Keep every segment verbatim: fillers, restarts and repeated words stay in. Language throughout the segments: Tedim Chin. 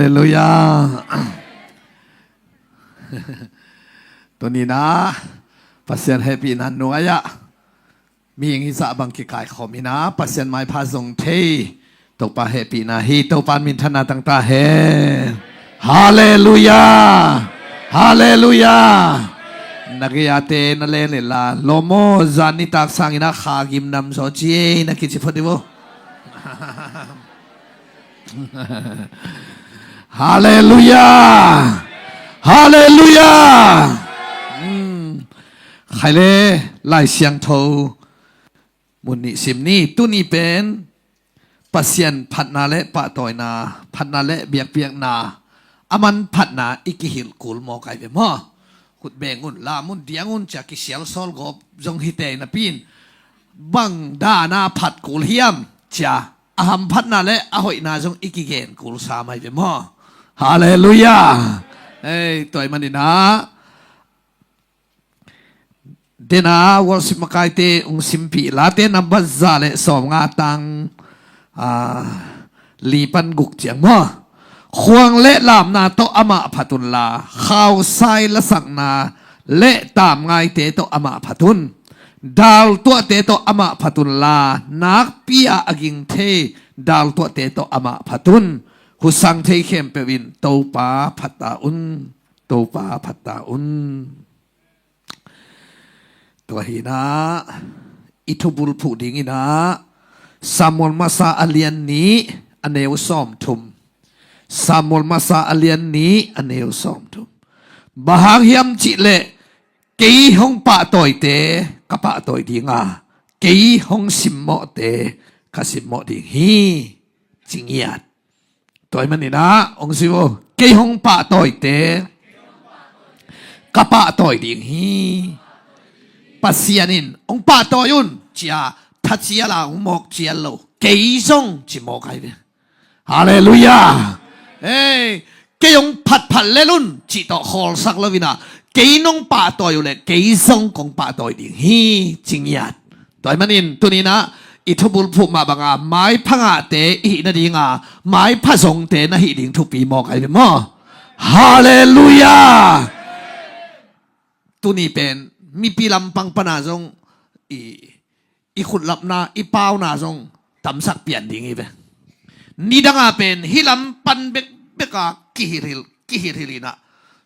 Halleluiah. Tuni-in ah Pasian hehpihna nuai-ah mihing hizah bang kikaikhawm in ah Pasian maipha zong thei Topa hehpihna hi. Topa in minthanna tang ta hen. Halleluiah. Halleluiah. Na gei-ate na len inla, lawm aw, zan nitak sangin ah kha gim nam zaw ci ei, na kici phot dih vo. Halleluiah. Halleluiah. Khai le, Lai Siangtho mun nih sim ni. Tuni pen Pasian phatna le pahtawina, phatna le biakpiakna, a manphatna i kihilh kul mawk ai ve maw? Khut beng un, lam un, diang un cia kisialsawl gawp zong hi tei napi-in, bang dana phat kul hiam cia a hamphatna le a hoihna zong i kigen kul sam ai ve maw? Halleluiah. Ei, tua ahih manin ah, dena worship makaite hong simpih Late number za le sawmnga tang, ah, li pan guk ciang maw? Khuang le lamna tawh amah phat unla, khausai lasakna le tamngaite tawh amah phat un. Daltuahte tawh amah phat unla, nakpi-a a ging thei daltuahte tawh amah phat un. Husang thei khempeuh in Topa phat ta un. Topa phat ta un. Tua hi-in ah i thubulphuh dingin ah Samuel Masa a lian nih a neu sawmthum. Samuel Masa a lian nih a neu sawmthum. Bang hang hiam cih leh, kei hong pahtawite ka pahtawi ding a, kei hong simmawhte ka simmawh ding hi, ci ngiat. Tua ahih manin ah hong sim un, kei hong pahtawite ka pahtawi ding hi. Pasian in hong pahtawi un cia, tha cial a hong mawk cial lo, kei zong ci mawk ai ve. Halleluiah. Ei, kei hong phatphat lel un cih tawh khawlsak lo-in ah, kei nong pahtawi uh leh kei zong kong pahtawi ding hi, ci ngiat. Tua ahih manin tuni-in ah i thubulphuh mah banga maipha ngahte i hih nadinga, maipha zongte na hih ding thupi mawk ai ve maw? Halleluiah. Tuni pen mipi lampang pana zong i, i khutlapna, i pauna zong tamsak pian ding hi ve. Nidanga pen hih lam pan bekbeka kihilhhilh, kihilhhilh in ah,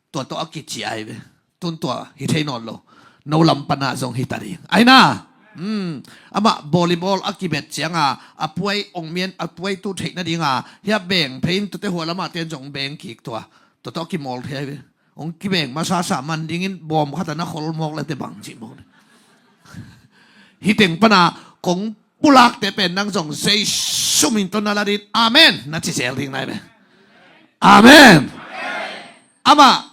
tua tawh a kiciah ai ve. Tun tua hi thei nawn lo. No lam pana zong hi ta ding ai na. Hmm. Amah volleyball a kibet cianga a puai ong mian, a puai tu theih nadinga, hia beng phei in tuate hua lamah ten zong beng kik tua. Tua tawh kimawl thei ai ve. Hong kibeng masasa man dingin bawm khat a na khol mawk le te bang cih mawk le. Hih teng pana kong pulakte pen nang zong Jesu min tawh na la ding, amen, na ci zel ding nai ve. Amen. Amah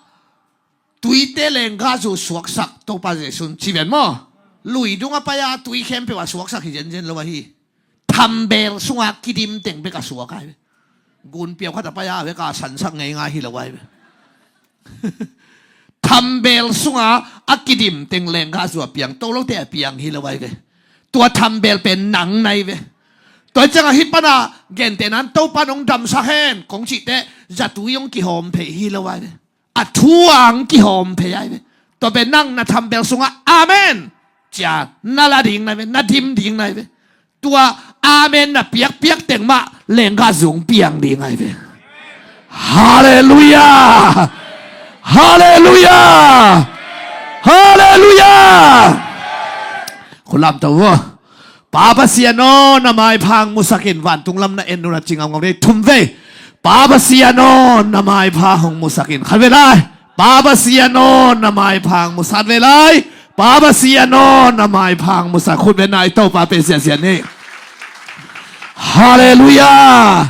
tuite lenggahzu suaksak Topa Jesu'n ci ven maw? Lui dungah pai-a tui khempeuh a suaksak hi zenzen lo ahi. Thambel sunga kidim teng bek a suak ai ve. Gunpiau khat a pai-a vek a sansak ngeingai hi lo ai ve. Thambel sunga a kidim teng lenggahzu a piang, tolote a piang hi lo ai ve. Tua thambel pen nang nai ve. Tua ciangah hih pana gentehna-in Topa nong damsak hen kong cihte zatui hong kihawm phei hi lo ai ve. A thu-a hong kihawm phei ai ve. Tua pen nang na thambel sungah amen cia na la ding nai ve, na dim ding nai ve. Tua amen na piakpiak teng mah lenggahzu hong piang ding ai ve. Halleluiah. Halleluiah. Halleluiah. Khulam to vo. Pa Pasian aw, na maipha hong musak in. Vantung lam na en un a ci ngamngam dih. Thum vei. Pa Pasian aw, na maipha hong musak in. Khat vei lai. Pa Pasian aw, na maipha hong musak. Khat vei lai. Pa Pasian aw, na maipha hong musak. Khut beng in ah i Topa pe ziahziah ni. Halleluiah.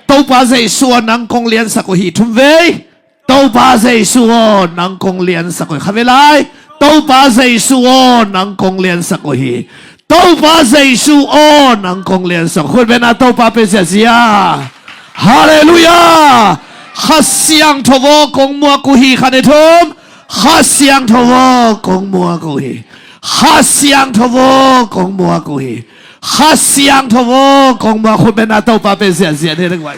Topa Jesu aw, nang kong liansak uh hi. Thum vei. Topa Jesu aw, nang kong liansak uh hi. Khat vei lai. Topa Jesu aw, nang kong liansak uh hi. Topa Jesu aw, nang kong liansak uh hi. Khut beng in ah Topa pe ziahziah. Halleluiah. Kha Siangtho aw, kong muak uh hi. Khat, nih, thum. Kha Siangtho aw, kong muak uh hi. Kha Siangtho aw, kong muak uh hi. Kha Siangtho aw, kong muak. Khut beng in ah Topa pe ziahziah ni leng vai.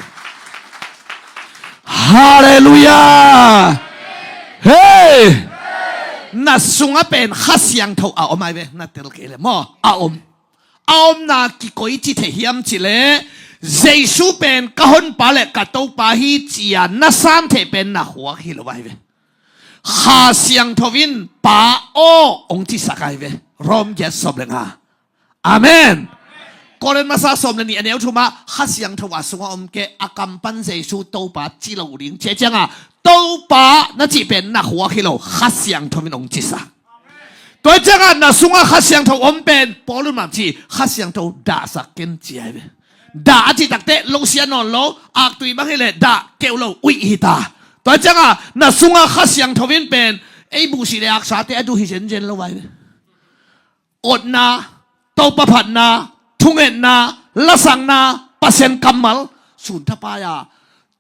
Halleluiah. Hei, na sungah pen Kha Siangtho a om ai ve, na tel kei le maw, a om. A omna kikoici thei hiam cih leh Jesu pen ka honpa le ka Topa hi ci-a na san thei pen na khuak hi lo ai ve. Kha Siangtho in Pa aw hong cisak ai ve. Rom giat sawm le nga. Amen. Korin masa sawm le nih a neu thumah Kha Siangtho a sungah om kei, a kam pan Jesu Topa ci lo ding ci a ciangah Topa na cih pen na khuak hi lo, Kha Siangtho in hong cisak. Tua ciangah na sungah Kha Siangtho om pen Paul in bang ci, Kha Siangtho dahsak ken ci ai ve. Dah a cih takteh lo sia nawn lo, aktui bang hi leh dah keuh lo uih hi ta. Tua ciangah na sungah Kha Siangtho in pen ei buhsih le aksate a duh hi zenzen lo ai ve. Otna, Topa phatna, thungetna, lasakna, Pasian kammal, sun thapai-a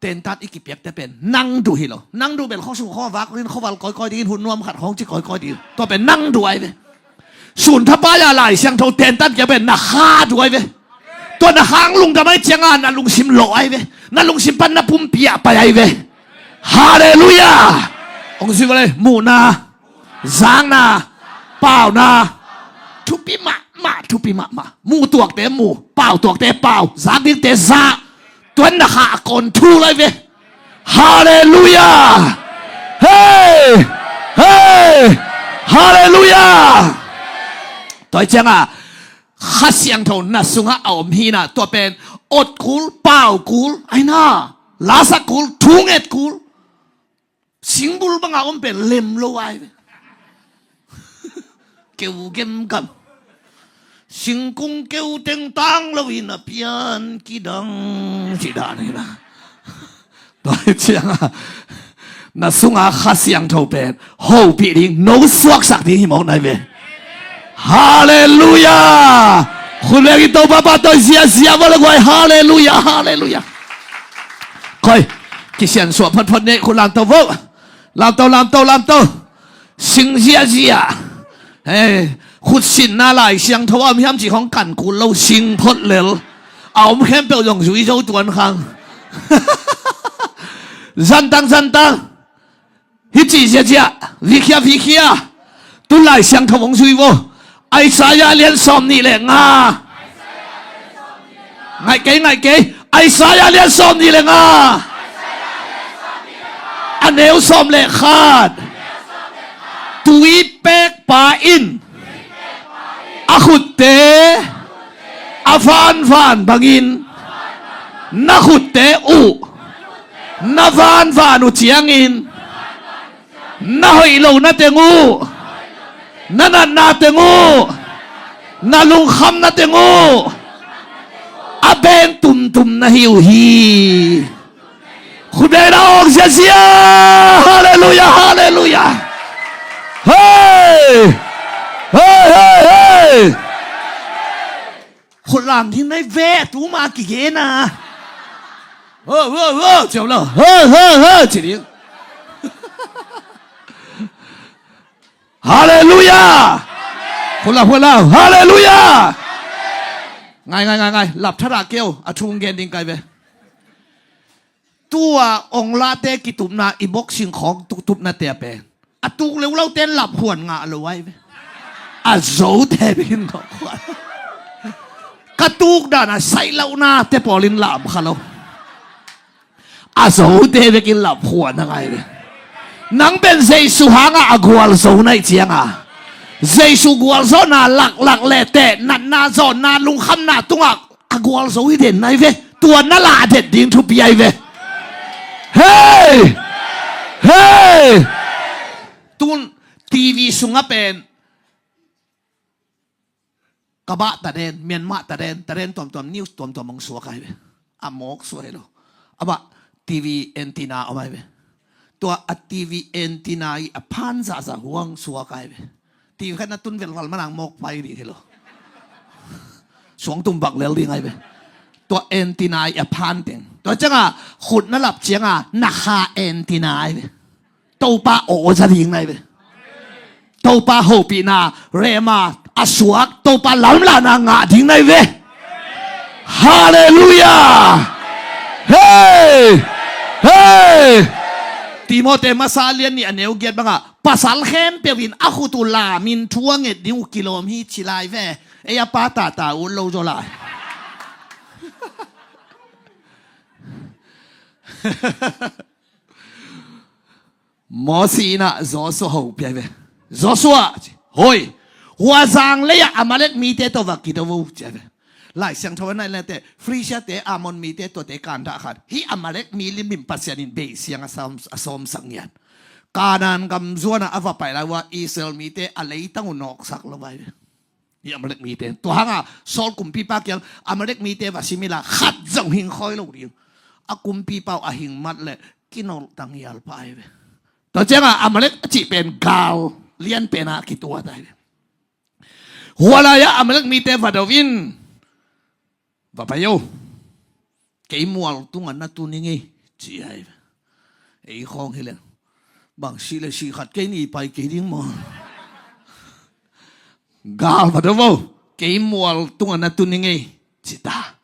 tentat i kipiakte pen nang duh hi lo. Nang duh pen khuasung khua vak dingin, khuaval kawikawi dingin, hun nuam khat khawng ci kawikawi dingin, tua pen nang duh ai ve. Sun thapai-a Lai Siangtho tentat kia pen na kha duh ai ve. Tua na kha hong lungdam ai ciangah na lungsim lawh ai ve. Na lungsim pan na pumpi ah pai ai ve. Halleluiah. Hong zui va le, muhna, zakna, pauna, thupi mahmah, thupi mahmah. Muh tuakte muh, pau tuakte pau, zak dingte zak. Tuan na kha a kawn thu lai ve. Halleluiah. Hei, hei, halleluiah. Tua ciangah Kha Siangtho na sungah a om hi na, tua pen ot kul, pau kul, ai na, lasak kul, thunget kul. Singbul banga om pen lem lo ai ve. Keu gemgam. Singkung keu teng tang lo in a pian kidang ci dan hi na. Tua ciangah na sunga Kha Siangtho pen hopih ding, no suaksak ding hi mawk nai ve. Halleluiah. Khut bengin Topa pahtawi ziazia vo le guai. Halleluiah, halleluiah. Koi, kisiansuah photphot nei, khut lamto vo. Lamto, lamto, lamto. Sing ziazia. Hei, khutsinna Lai Siangtho a om hiam cih khawng kan kul lo, sing phot lel. A om khempeuh zong zui zo tuan khang. Zantang, zantang. Hih cih ziazia, vikhia, vikhia. Tu Lai Siangtho hong zui vo. Isaiah lian sawm nih le nga. Ngaih kei, ngaih kei. Isaiah lian sawm nih le nga. A neu sawm le khat. Tuipekpa in a khutte a vanvan bangin na khutte uh na vanvan uh ciangin na hoih lo na teng uh, na natna teng uh, na lungkham na teng uh, a beng tumtum na hi uh hi. Khut beng na awng ziazia. Halleluiah, halleluiah. Hei, hei, hei, hei. Khut lam ding nai ve, tuma kigen a. Ho, ho, ho, ciau lo. Ho, ho, ho, ci ding. Halleluiah. Khut lam, khut lam. Halleluiah. Ngai, ngai, ngai, ngai. Lap thara keu, a thung gen ding kai ve. Tua onglate kitupna, i boxing khawng tu-, tupnate a pen a tuk leulote in laphuan ngah lo ai ve. A zote bekin laphuan. Ka tuk dan a saih lohna te pawl in lam kha lo. A zote bekin laphuan a ngai ve. Nang pen Jesu hanga a gualzo naih cianga Jesu gualzawhna laklak le teh natna zawnna lungkhamna tungah a gualzo hi den nai ve. Tua na lah det ding thupi ai ve. Hei! Hei! Tun T V sungah pen Kabah taden, Myanmar taden, taden tuamtuam, news tuamtuam hong suak ai ve. A mawk suak hi lo. Amah T V antenna om ai ve. Tua a T V antenna i a phan zahzah huang suak ai ve. T V khat na tun velval manang mawk pai ding hi lo. Suangtum bak lel ding ai ve. Tua antenna i a phan teng. Tua cianga khut na lap cianga na kha antenna ai ve. Topa aw za ding nai ve. Topa hopihna rema a suak, Topa lamlahna ngah ding nai ve. Halleluiah. Hei! Hei! Timoti masa lian nih a neu giat bangah pasal khempeuh in a khut uh lamin thu a nget ding uh kilawm hi ci lai ve. Ei a pa tata ut lo zaw lai. Mosi in ah Joshua ho pia hi ve. Joshua, ci, hoi, hua zang lei-ah Amalek mite tawh va kido vo, ci hi ve. Lai Siangtho a na i lete, Filistia-te, Ammon mite, tuate kan dah khat. Hih Amalek mi limlim Pasian in beisiang a sawm, a sawmsak ngiat. Kanaan gam zuan ah a va pai lai uh a Israel mite a leitang uh nawksak lo vai ve. Hih Amalek mite. Tua hangah Saul kumpipa kiang Amalek mite va sim inla khat zong hing khawi lo ding. A kumpipa uh a hing mat leh kinolh tang hial pah hi ve. Tua ciangah Amalek a cih pen gal lian penah a kituat ahi ve. Hua lai-ah Amalek mite va do in, va pai o. Kei mual tungah na tun ing ei, ci ahi ve. Ei khawng hi leng, bang sih le sih khat kei ni pai kei ding maw? Gal va do vo. Kei mual tungah na tun ing ei, ci ta.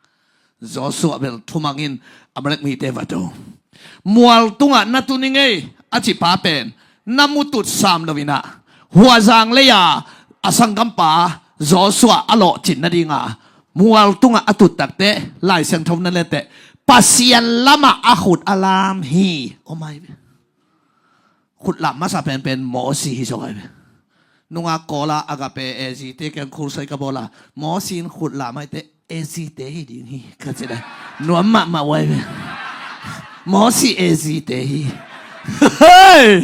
Joshua bel thumang in Amalek mite va do. Mual tungah na tun ing ei a cih pa pen na mutut sam lo in ah, hua zang lei-a a sanggampa Joshua a lawhcin nadinga mual tungah a tut takteh Lai Siangtho na lete, Pasian lamah a khut a lam hi. Om ahi ve. Khut lam masa penpen Mosi hi zaw ahi ve. Nunga Kawl a Agape A Z te kiang khulsai ka bawl a, Mosi in khut lam ahi teh A Z te hi ding hi ka ci lai. Nuam mahmah uh ahi ve. Mosi A Z te hi. Hei!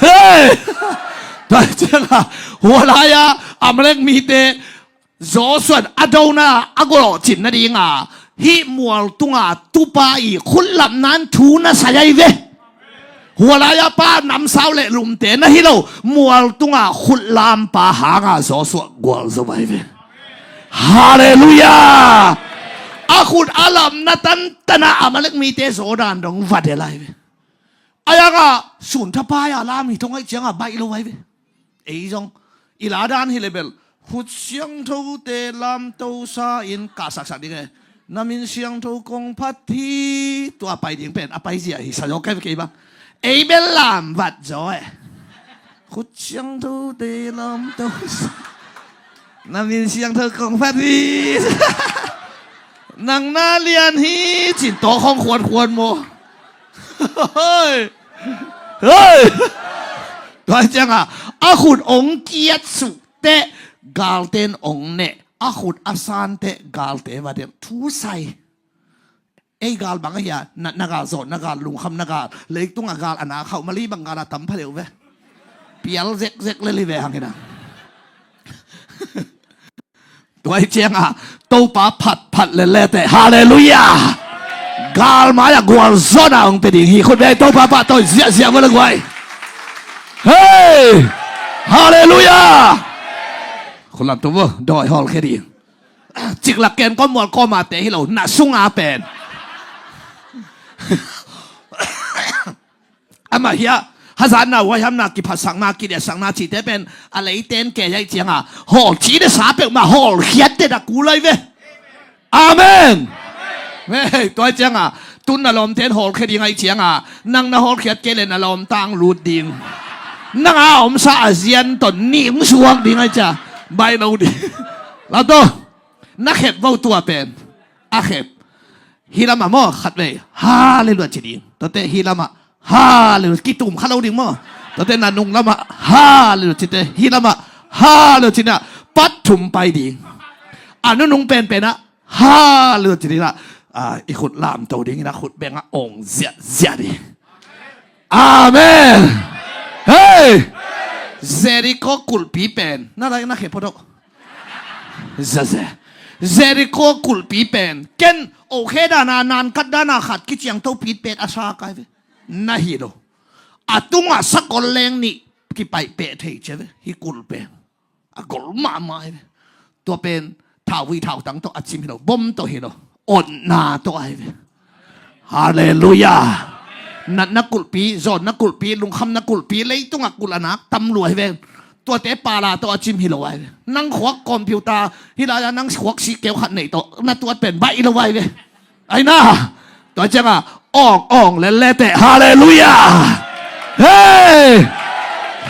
Hei! Tua ciangah hua lai-ah Amalek mite Joshua in a dona a gawlawhcin nadinga hih mual tunga tupa i khut lamna in thu na sai ahi ve. Hua lai-ah pa namsau le lumte na hi lo, mual tunga khut lampa hanga Joshua gualzo ahi ve. Halleluiah. A khut a lamna tantana Amalek mite zawdan dong va del ahi ve. A yangah sun thapai-a lam hi thong ahi ciangah baih lo ahi ve. Ei zong i la dan hi le bel, khut siangthote lamtosa in kahsaksak ding e. Na min siangtho kong phat hi. Tua pai ding pen a paizia hi sa zaw kei kei bang. Ei bel lam vat zaw e. Khut siangthote lamtosa, na min siangtho kong phat hi. Nang na lian hi cin tawk hong khuankhuan maw? Hei! Hei! Tua ciangah a khut ong kiat suh teh galte in ong neh, a khut a san teh galte va delh, thu sai. Ei gal bang ahi a, natna gal, zawhna gal, lungkhamna gal, leitungah gal a na khauh mali bang gal a tam pha deuh ve. Pial zekzek lel hi ve hang hi na. Tua hi ciangah Topa phatphat lel leteh, halleluiah. Gal mai-ah gualzawhna hong pia ding hi. Khut beng Topa pahtawi ziahziah vua le guai. Hei! Halleluiah. Khut lamto vua, dawi hawlkhia ding. Ciklak ken kawm mual kawma te hi lo, na sunga pen. Amah hiah hazatna, huaihamna, kiphatsakna, kidiatsakna cihte pen a leiten kei ahi cianga hawlci desa peuhmah hawlkhiat deda kul ahi ve. Amen. Hei, tua ahi cianga tun na lawmte in hawlkhia ding ahi cianga nang na hawlkhiat kei le na lawmta ang lut ding. Nang a omsa a zian ton nih hong suak ding ahi cia baih lo ding. Lau to. Na khep vo tua pen. A khep. Hih lamah maw khatvei halleluiah ci ding. Tuate hih lamah halleluiah, kitum kha lo ding maw. Tuate na nung lamah halleluiah cite, hih lamah halleluiah cina pat thum pai ding. A nunung penpenah halleluiah ci dingah, ah, i khut lamto dingin a khut bengah ong ziahziah ding. Amen. Hei! Jericho kulhpi pen na lai na khe photo. Zaze. Jericho kulhpi pen ken okhe dana nankat dana khat kiciangtho pitpet a sa kai ve. Na hi lo. A tungah sakol leng nih kipaih peh thei cia ve. Hi kulh pen a gol mahmah hi ve. Tua pen thauvui thautang tawh a cim hi lo, bom tawh hi lo, otna tawh ahi ve. Halleluiah. Natna kulhpi, zawnna kulhpi, lungkhamna kulhpi, leitungah kulh a nak tam lua hi ve. Tuate pala tawh a cim hi lo ahi ve. Nang khuak computer hi lai-a nang khuak sikeu khat neih tawh na tuat pen baih lo ahi ve. Aina. Tua cianga Awng awng lel leteh. Halleluiah. Hei,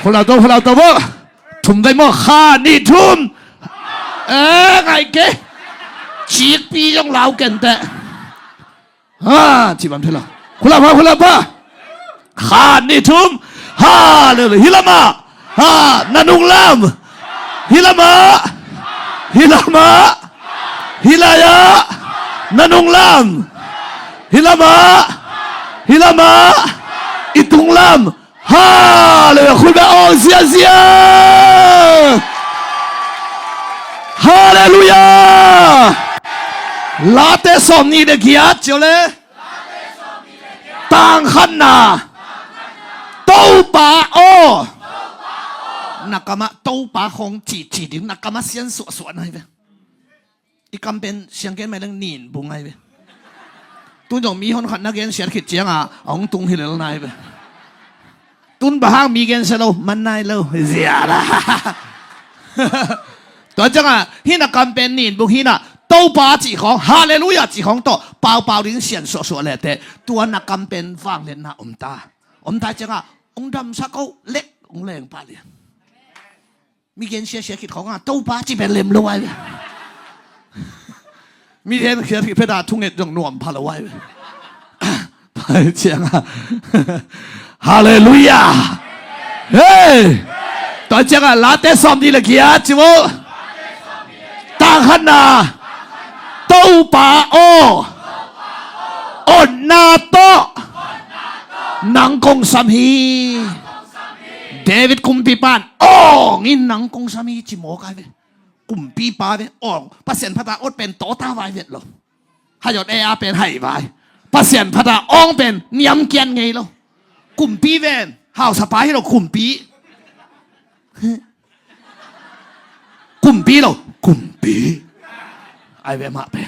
khulau to, khulau to bo. Thum vei maw? Kha nih thum. Eh, ngaih kei. Cikpi zong lau kenteh. Ha, ci bang thei lo. Khulap ha, khulap ha. Kha nih thum. Halleluiah. Hih lamah. Ha, na nunglam. Hih lamah. Hih lamah. Hih lai-ah. Na nunglam. Hih lamah. Hih lamah. I tunglam. Halleluiah. Khut beng awng ziazia. Halleluiah. Late sawmnih le giat, cio le. Tang khatna. Topa aw. Na kamah Topa khawng cihcih ding, na kamah sian suahsuah nai ve. I kam pen siang gen mai leng nin bung ai ve. Tun zong mi hon khat na gensiat khit cianga a hong tung hi lel nai ve. Tun bang hang mi gensia lo, man nai lo. Ziah la. Tua cianga hih na kam pen nin bung hina, Topa cih khawng, Halleluiah cih khawng tawh paupau ding sian suahsuah leteh. Tua na kam pen vangliatna om ta. Om ta cianga hong damsak ko lek hong leng pah lian. Mi gensia sia khit khawng a Topa ci pen lem lo ai ve. Mi gensia khit phet a thunget zong nuam pha lo ai ve. Pai cianga. Halleluiah. Hei. Tua cianga Late sawmnih le giat ci vo. Tang khatna. Topa aw. Otna tawh nang kong sam hi. David kumpipa in awng in nang kong sam hi ci mawk ai ve. Kumpipa ve awng. Pasian phat a ot pen tawta vai vet lo. Hai ot e a pen hai vai. Pasian phat a awng pen niamkiat ngei lo. Kumpi ven. Hausapa hi lo kumpi. Kumpi lo. Kumpi. Ai ve mah pen.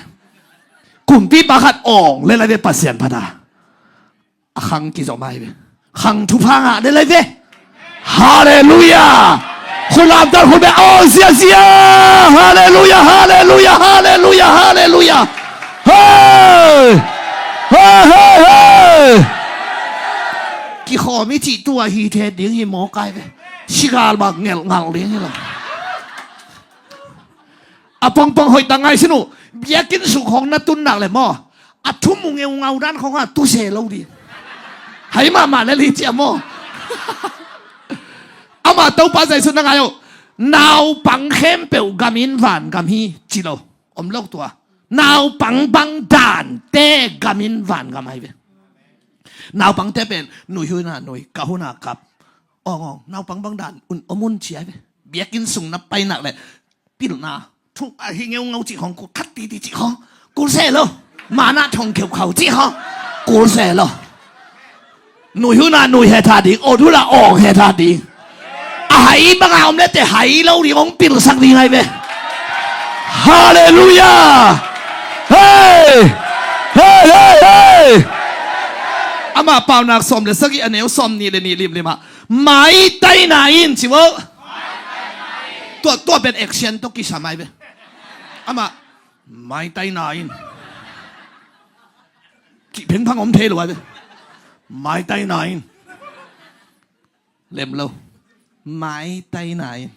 Kumpipa khat awng le lai ve Pasian phat a. A khang kizom ai ve. Khang thupha ngah le lai ve. Halleluiah. Khulam tal khut beng awng ziazia. Halleluiah, halleluiah, halleluiah, halleluiah. Hei. Hei, hei, hei. Kikhawm i cih tua hi the ding hi mawk ai ve. Sigal bang ngelhngalh ding hi lo. A pongpong hoih tak ngaihsun uh. Biakinn sung khawng na tun nak le maw, a thu mu ngeungau dan khawng a tu se lo ding. Hai mahmah le li cia maw. Amah Topa Jesu na ngai uh. Naupang khempeuh gam in vangam hi ci lo. Om lo tua. Naupang bang dante gam in vangam ai ve. Naupangte pen nui hun a nui, kap hun a kap. Awng awng, naupang bang dan un om un ci ai ve. Biakinn sung na pai nak le pilna thu a hi ngeungau cih khawng, kul khat titi cih khawng, kul se lo. Mana thong kheukhau cih khawng, kul se lo. Nui hun a nui he tha ding, awt hun a awng he tha ding. A hai bang a om le te hai lo ding hong pilsak ding ai ve. Halleluiah. Hei. Hei, hei, hei. Amah Paunak sawm le sagih a neu sawmnih le nih limlim ah, maitaina in ci vo. Tua, tua pen action tawh kisam ai ve. Amah maitaina in. Kih phengphang om thei lo ai ve. Maitaina in. Lem lo. Maitaina in.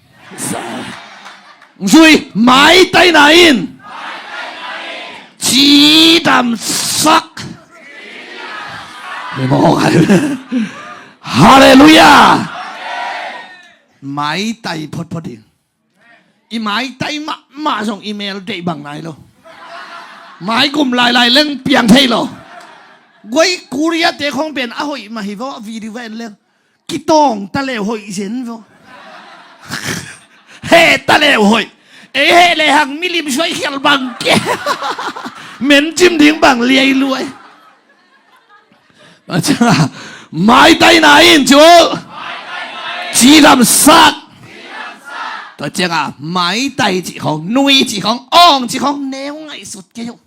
Zui, maitaina in. Cidamsak. Halleluiah. Maitai photphot in. I maitai mahmah zong i mel deih bang nai lo. Maigum lailai leng piang thei lo. Guai Korea te khong pen a hoih mah hi vaw, video va en leng. Kitawng ta leu hoih zen vaw. Heh ta leu hoih. Ei heh lehang milim suai khial bang kia. Men cim ding bang liai luai. Tua cianga maitaina in ci uh. Cidamsak. Tua cianga maitai cih khawng, nui cih khawng, awng cih khawng neu ngaihsut kei uh.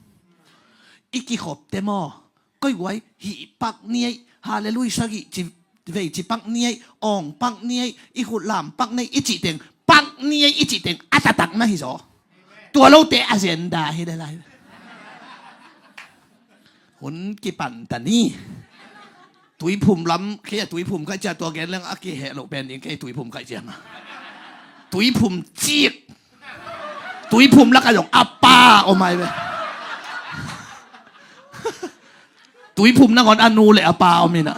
I kikhop te maw? Koi guai hih pak ni ei, halleluiah sagih ci vei ci pak ni ei, awng pak ni ei, i khut lam pak ni ei i cih teng, pak ni ei i cih teng a taktak na hi zaw. Tua lote agenda hi le lai. Hun kipan ta ni. Tuiphum lam, kei a Tuiphum kaih cia tua gen leng a kiheh loh pen ding, kei Tuiphum kaih cia ma. Tuiphum cik. Tuiphum lak a zong a pa om ai ve. Tuiphum nangawn a nu le a pa om ina.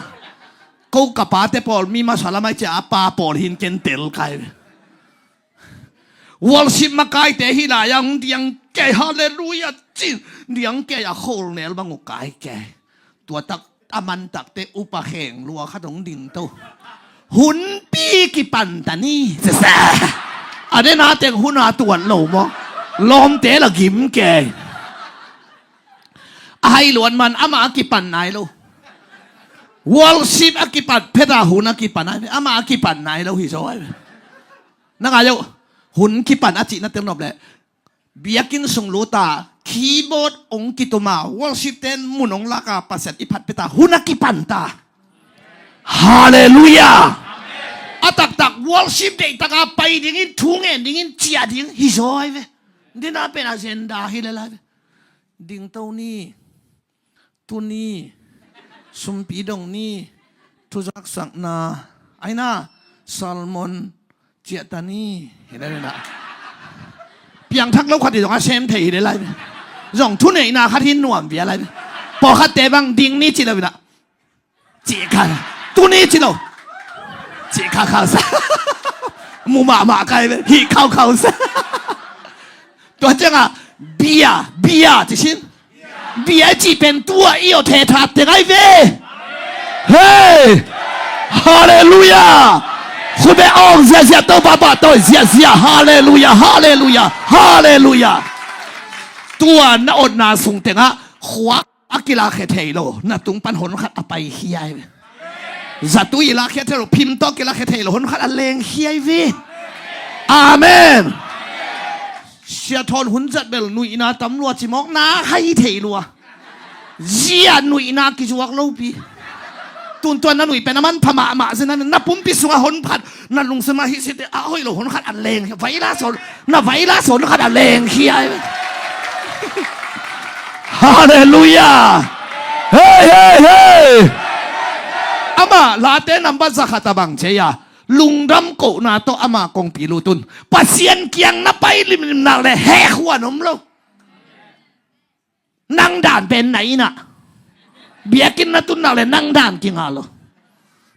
Ko ka pate pawl mi masa lam ai cia a pa pawl hin ken tel kai ve. Worship makaite hi lai a hong diang kei, halleluia cin, diang kei a khol nel bang uh kai kei. Tua tak a man takte upa kheng lua khat hong ding to. Hunpi kipan ta ni. Sese. A dena teng hun a tuat lo maw. Lawmte la gim kei. A hai luan man ama a kipan nai lo. Worship a kipan, phet a hun a kipan nai, ama a kipan nai lo hi zaw ai. Na ngai uh, hun kipan a cihna teng nop leh. Biakinn sung luta, keyboard ong kituma, worship ten mun ong laka, Pasian i phat peta, hun a kipanta. Halleluia. A taktak worship deihtaka pai dingin, thu ngen dingin, cia ding hi zaw ai ve. Dina pen agenda hi le lai ve. Dingto ni. Tuni, sumpi dong ni, thuzaksakna, aina, salmon, ciahta ni, hi lai na. Piangthak lo khat hi zong a sem thei hi lai lai. Zong thuneihna khat hi nuam bia lai. Pawlkhatte bang ding ni ci lo ina. Ci kha, tuni ci lo. Ci kha khausa. Mu mahmah kai ve, hi khau khausa. Tua cianga, bia, bia, ci sin. Bia cih pen tua i aw the that teng ai ve. Hei! Halleluia! Khutbeh awng ziahziah, Topa pahtawi ziahziah. Halleluia, halleluia, halleluia. Tua na otna sung tengah khua a kilakhia thei lo, na tung pan hon khat a pai khia ai ve. Zatui i lakhia thei lo, phim tawh kilakhia thei lo, hon khat a leng khia ai ve. Amen. Sia Thawn hun zat bel nuihna tam lua, cimawkna hai thei lua. Zia nuihna kizuak lopi. Tuntuan na nuih pen a manpha mahmah zina, na pumpi sungah hon khat, na lungsim ah hi site a hoih lo hon khat a leng, virus hon, na virus hon khat a leng khia ai. Halleluia. Hei, hei, hei. Ama Late nambat zakhat a bang cia, lungdam kohna tawh ama kongpi lutun. Pasian kiang na pai limlim nak le hekhuan om lo. Nang dan pen na ina. Biakinn na tun nak le nang dan kinga lo.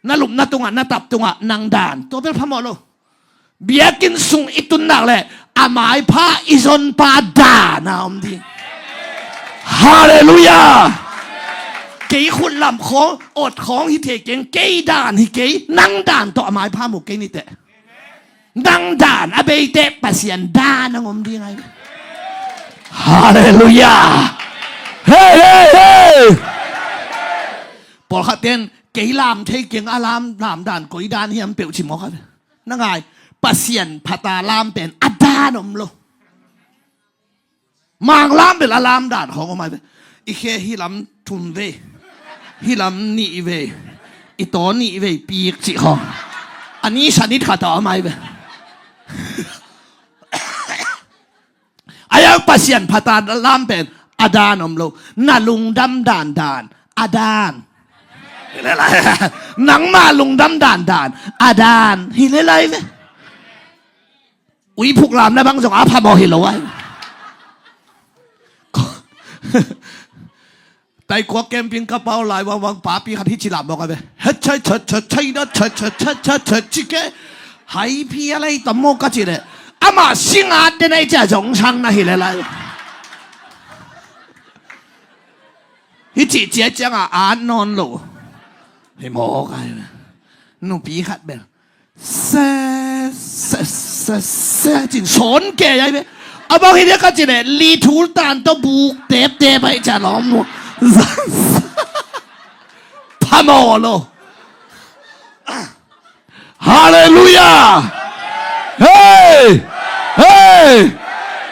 Na lupna tungah, na tap tungah nang dan, tua bel phamawh lo. Biakinn sung i tun nak le a maipha i zonpa dan a om ding. Halleluia. Kei khutlam khawng, ot khawng hi thei keng, kei dan hi kei, nang dan tawh a maipha mu kei niteh. Nang dan a beite Pasian dan a ngom ding ai. Halleluia. Hei, hei, hei. Pawlkhat ten kei lam thei keng, a lam, lam dan koi dan hiam peuh ci mawk a. Na ngai, Pasian phata lam pen a dan om lo. Manglam bel a lam dan khawng om ai ve. I khe hi lam thum vei, hi lam nih vei, i taw nih vei pik cih khawng. A ni sanit khat a om ai ve. A yang Pasian phata lam pen a dan om lo. Na lungdam dan dan a dan. Nangma lungdam dan dan a dan hi le lai ve. Uiphuk lamna bang zong a phamawh hi lo ai. Taikua camping ka pau lai vangvang papi khat hi ci lam mawk a ve. Hei chai chai chai chai na chai chai chai chai chai ci ke. Hai phi a lei tam mawk ka ci le. Amah singat den ai cia zong sang na hi le lai. Hi ci cia cianga at nawn lo. Hi mawk ai ve. Nupi khat bel. Se, se, se, se, cin sawn kei ai ve. A bang hi dia ka cin e, li thul tan tawh buk tep tep ai ca lawm mu. Phamawh lo. Halleluia. Hei! Hei!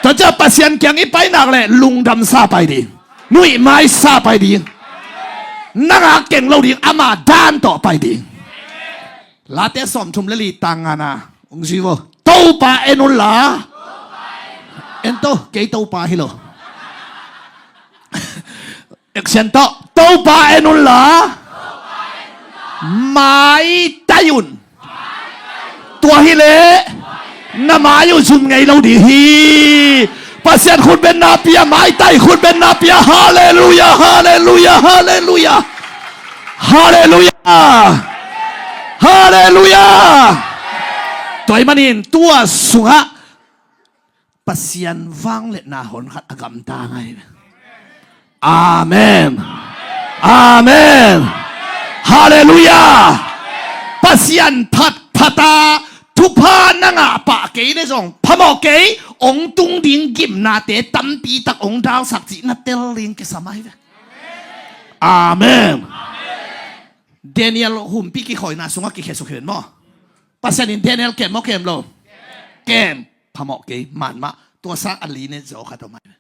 Tua cia Pasian kiang i pai nak le lungdam sa pai ding. Nuih mai sa pai ding. Nang a keng lo ding, ama dan tawh pai ding. Late sawmthum le li tang ngana. Ung zui vo. Topa en un la. En to, kei Topa hi lo. Action tawh. Topa en unla, maitai un. Tua hileh na mai uh zum ngei lo ding hi. Pasian khutbetna pia, maitai khutbetna pia. Halleluia, halleluia, halleluia. Halleluia. Halleluia. Tua ahih manin tua sungah Pasian vangliatna honkhat a gamta ngai. Amen. Amen. Halleluia. Pasian phatphata thupha na ngah pah kei le zong phamawh kei, hong tung ding gimnate tampi tak hong dalsak cih na tel ding kisam ahi ve. Amen. Daniel humpi kikhawina sungah kikhia suk hi ven maw. Pasian in Daniel kem maw kem lo? Kem. Phamawh kei, man mah. Tua sang a linet zaw khat om ahi ve.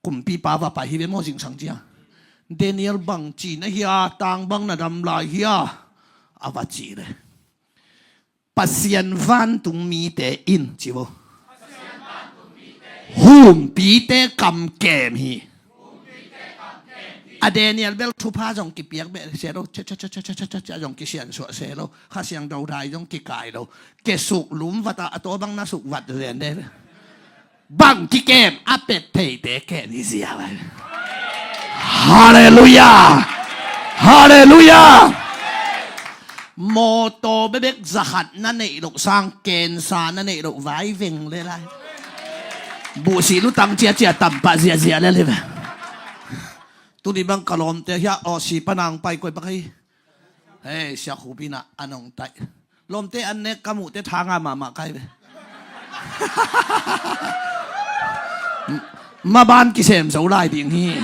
Kumpipa va pai hi ve maw zingsang ciang. Daniel, bangci na hia, tang bang na dam lai hia? A va cih le, Pasian vantung mite in ci vo. Humpite kam kem hi. A Daniel bel thupha zong kipiak beh se lo, ca ca ca ca ca ca ca zong kisiansuah se lo, Kha Siangtho dai zong kikai lo. Kesuk lum vat a, a taw bang na suk vat zen de. Bang kikem a pet theite ken hi zia lai. Halleluia. Halleluia. Mawtaw bebek zakhat na neih loh sang, kensa na neih loh vai veng le lai. Buhsih lutang ciacia tampah ziazia le live. Tuni bang ka lawmte hiah aw si panang pai koi bak hi. Hei, siakhupi na a nong taih. Lawmte an nek ka muhte thanga mahmah kai ve. Maban kisem zo lai ding hi.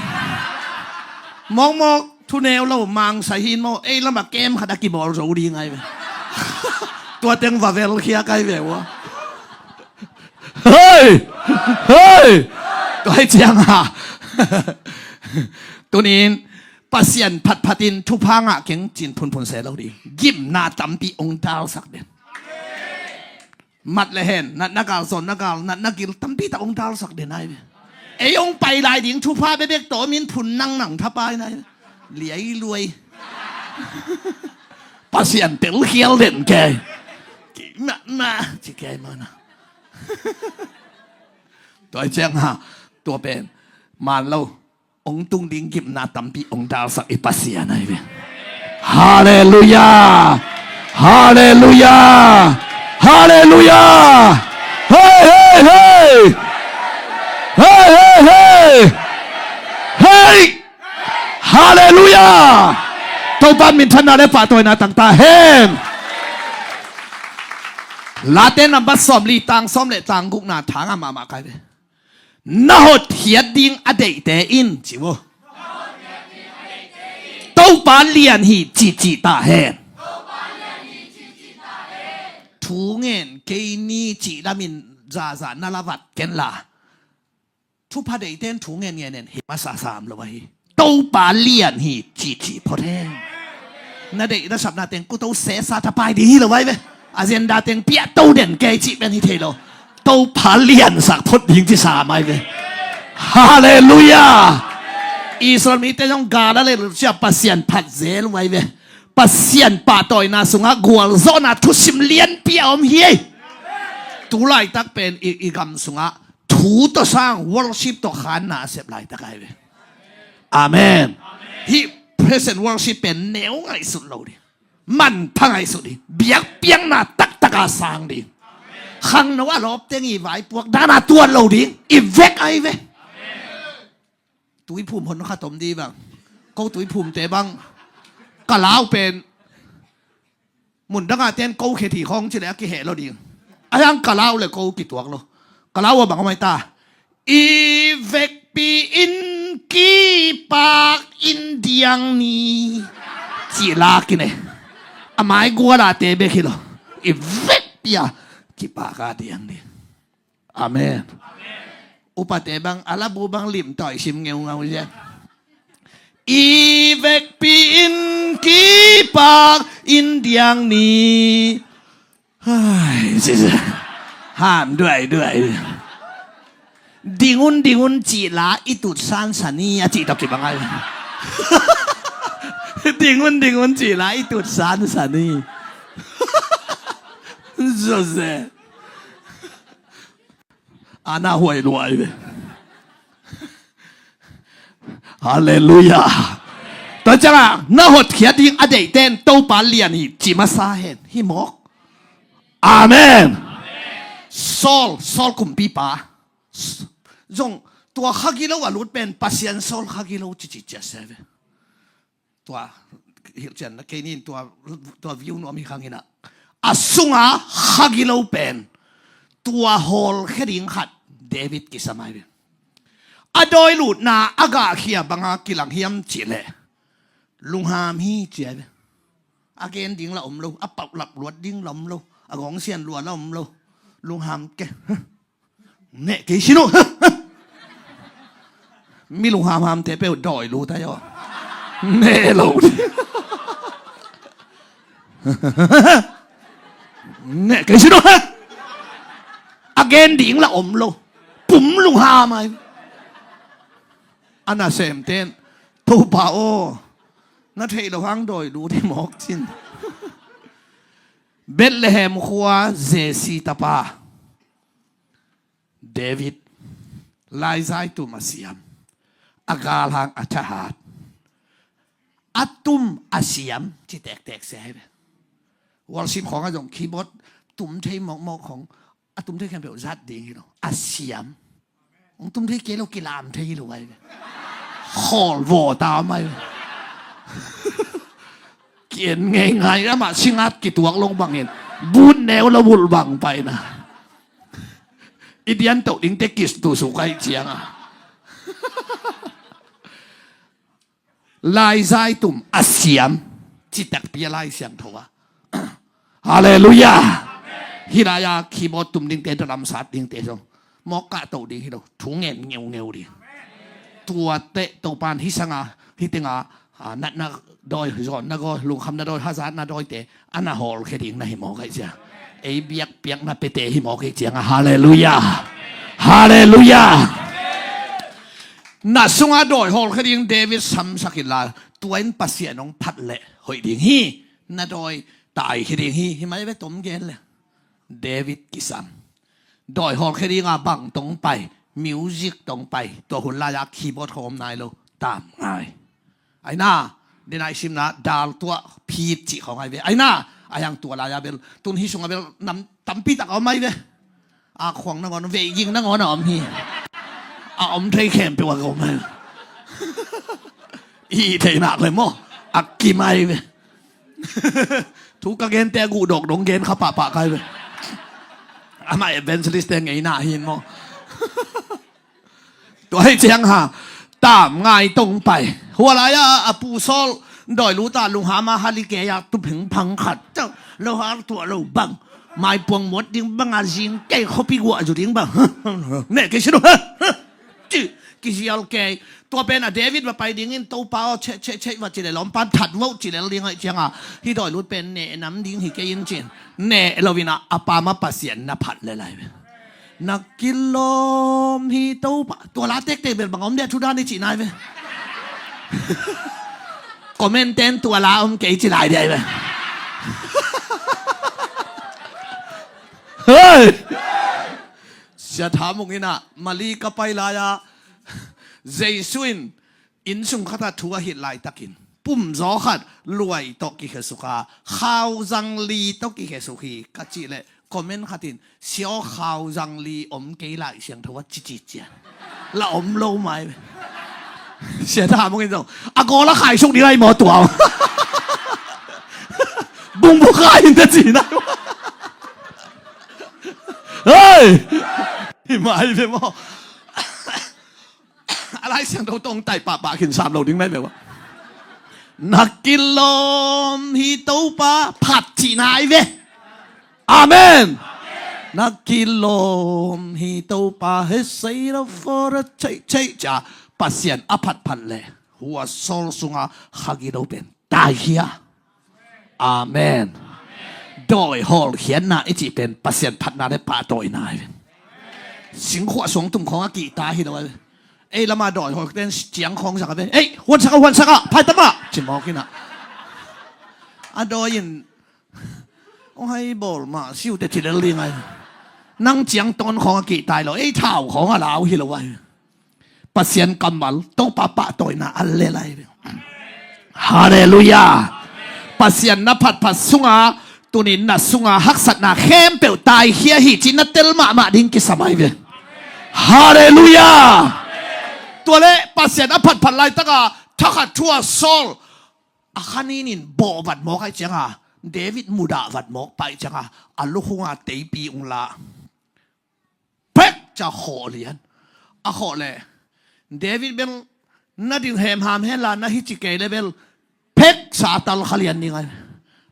Mawkmawk thuneu lo mangsai hin maw, ei lamah kem khat a kibawl zo ding ai ve. Tua teng va velkhia kai ve ua. Hei! Hei! Tua hi cianga. Tunin Pasian phatphatin thupha ngah keng cin phunphun se lo ding. Gimna tampi hong dalsak den. Mat le hen, natna gal, zonna gal, natna gil tampi tak hong dalsak den ai ve. Ei hong pai lai ding thupha bebek tawmin phun nangnang thapai nai ve. Liai luai. Pasian telkhial den kei. Ki ma ma ci kei mana. Tua cianga tua pen man lo. Hong tung ding gimna tampi hong dalsak i Pasian ahi ve. Halleluia. Halleluia. Halleluia. Hei hei hei. Hei hei hei. Hei. Halleluia. Topa minthanna le pahtawina tangta hen. Late nambat sawmli tang sawm le tang gukna thanga mahmah kai ve. Na hotkhiat ding a deihte in ci vo. Topa lian hi cihcih ta hen. Thu ngen kei ni cih lamin zaza na la vat ken la. Thupha deihte in thu ngen ngenin hi masa sam lo ahi. Topa lian hi cihcih phot hen. Na deih na sapna teng kuto sesa thapai ding hi lo vai ve. Agenda teng piahto den kei cih pen hi thei lo. Topa liansak phot ding ci sam ai ve. Halleluia. Israel mite zong gala le lucia Pasian phat zel vai ve. Pasian pahtawina sungah gualzawhna thusim lianpi a om hi ei. Tu laitak pen i, i gam sungah thu tawh sang worship tawh khanna a sep laitak ai ve. Amen. Hih praise and worship pen neu ngaihsut lo ding. Manpha ngaihsut ding. Biakpiakna taktaka sang ding. Khangno a lawpteng i vaipuak dana tuan lo ding. I vek ai ve. Tuiphum hon khat om dih bang. Ko tuiphumte bang. Ka lau pen. Mundanga ten ko khe thi khong ci le a kiheh lo ding. A yang ka lau le ko kituak lo. Ka lau a bang a mai ta. I vekpi in kipak in diang ni. Ci la kine. A mai guala te bek hi lo. I vekpi a kipak a diang ni. Amen. Upate bang a labu bang limtawi sim ngeungau zian. I vekpi in kipak in diang ni. Hai, sisa. Ham duai duai. Ding un, ding un, cih la i tut sansan hi, a cih tawh kibang ai. Ding un, ding un, cih la i tut sansan hi. Jose. A na huai luai ve. Halleluiah. Tua ciangah na hotkhiat ding a deihte in Topa lian hi ci masa hen. Hi mawk. Amen. Saul, Saul kumpipa zong tua khagilo a lut pen Pasian Saul khagilo cici cia se ve. Tua hilhcian na kei nin tua, tua view nuam hi khang hinah. A sunga khagilo pen tua hawlkhia ding khat David kisam ai ve. A dawi lutna a gahkhia banga kilang hiam cihleh lungham hi ci ai ve. A gen ding la om lo, a pauhlap luat ding la om lo, a gawngsian lua la om lo. Lungham ke. Neh kei sin uh. Mi lunghamhamte peuh dawi lut ai aw. Neh lo. Neh kei sin uh. A gen ding la om lo. Pum lungham ai. A nasemte in Topa aw, na theih loh hang dawi lut hi mawk cin. Bethlehem khua Jesse tapa David, laizai tum a siam, a galhang a thahat, a tum a siam ci tektek se hi ve. Worship khawngah zong keyboard tum thei mawkmawk khawng, a tum thei khempeuh zat ding hi lo, a siam. Hong tum thei kei lo, kilam thei hi lo ai ve. Khawl vaw ta mai ve. Kien ngeingai, amah singat kituak lo bangin, but neu lo bulh bang paina. I dian toh dingte kis tu su kai cianga. Laizai tum a siam, citakpi a Lai Siangtho a. Halleluiah. Hih lai-a keyboard tum dingte, drum sat dingte zong mawk kah toh ding hi lo, thu ngen ngeungeu ding. Tuate Topan hih sanga, hih tenga, a, natna dawi, zawnna dawi, lungkhamna dawi, hazatna dawite a na hawlkhia ding na hi mawk ai cia. Ei biakpiakna pete hi mawk ai cianga. Halleluiah. Halleluiah. Na sunga dawi hawlkhia ding David samsak inla, tua in Pasian hong phat leh hoih ding hi. Na dawi taikhia ding hi. Hi mai ve, tom gen le David kisam. Dawi hawlkhia dinga bang tong pai, music tong pai, tua hun lai-a keyboard khawng om nai lo, tam ngai. Aina, dena i simna dal tuah phit cih khawng ai ve. Aina, a hiang tua lai-a bel tun hih sunga bel nam tampi tak a om ai ve. A khuang nangawn, veiging nangawn a om hi. A om thei khempeuh a ka om ai ve. I theihnak le maw, a kim ai ve. Thu ka gente a guhdawk dong gen kha pahpah kai ve. Amah evangelist te ngeina hin maw. Tua hi ciang ha, tam ngai tong pai. Hua lai-a a pu Saul dawi luta lunghama hali kei-a tu phingphang khat, lo har tuah lo bang, maipuang muat ding banga zing kei khuapi guah zu ding bang. Neh kei sin uh. Ci, kizial kei. Tua pen a David va pai dingin Topa aw, cheh cheh cheh va ci lel, lawmpan that voh ci lel ding aih cianga, hih dawi lut pen neh nam ding hi kei in cin. Neh loin a, a pam a Pasian na phat lel ai ve. Na kilawm hi Topa. Tua la tektek bel bang om dia thu dan i cih nai ve. Comment ten tua la om kei ci lai dia ai ve. Hei! Sia Tha Mung in a, Mali ka pai lai-a, Jesu in innsung khatah thu a hilh laitakin pumzaw khat luai tawh kikhiasuk a, khauzang li tawh kikhiasuk hi ka cih leh comment khat in, sia aw, khauzang li om kei Lai Siangtho ah, ci ci cia. La om lo mai. Sia Tha Mung in zong a gawl a khaisuk ding ai maw tua. Bung bu khai in ta ci nai. Hei! Hi mai ve maw. A Lai Siangtho tawh tai pahpah khin sam lo ding nai ve maw. Na kilawm hi Topa phat cih nai ve. Amen. Na kilawm hi Topa, he sei la for a chei chei ca Pasian a phatphat le hua Saul sunga khagilo pen taikhia. Amen. Dawi hawlkhiatna i cih pen Pasian phatna le pahtawina hi. Singkhuah suang tum khawng a kihta hi lo a ve. Ei lama dawi hawkten ciang khawng sak a ve. Ei, huansak a, huansak a, phaitam a, ci mawk in a. A dawi in hong hai bawl mah siute ci lel ding ai. Nang ciang tawn khawng a kihta hi lo, ei thau khawng a lau hi lo ai. Pasian kammal, Topa pahtawina a lel ai ve. Halleluiah. Pasian na phatphat sunga, tunin na sunga haksatna khempeuh taikhia hi ci na tel mahmah ding kisam ai ve. Halleluiah. Tua leh Pasian a phatphat laitaka thakhat thu a Saul a khanin in bawh vat mawk ai cianga, David mudah vat mawk pai cianga, a lukhunga teipi ung la. Pek ca khawh lian. A khawh leh David bel na ding hemham henla na hi ci kei le bel pek sa a tal kha lian ding ai.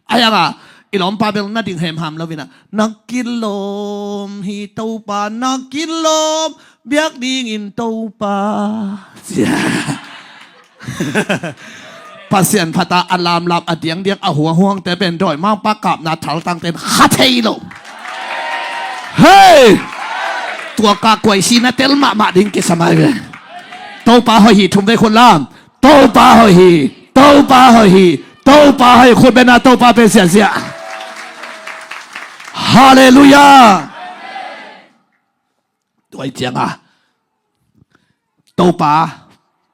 Ai anga i lawmpa bel na ding hemham lo ina, na kilawm hi Topa, na kilawm biak dingin Topa. Pasian phata a lamlam a diangdiang a huanghuangte pen dawimangpa kapna thaltangte in kha thei lo. Hei! Tua ka kuaisina tel mahmah ding kisam ai ve. Topa hoih hi, thum vei khut lam. Topa hoih hi. Topa hoih hi. Topa hoih, khut bena Topa pen siahsiah. Halleluiah. Tua i cianga Topa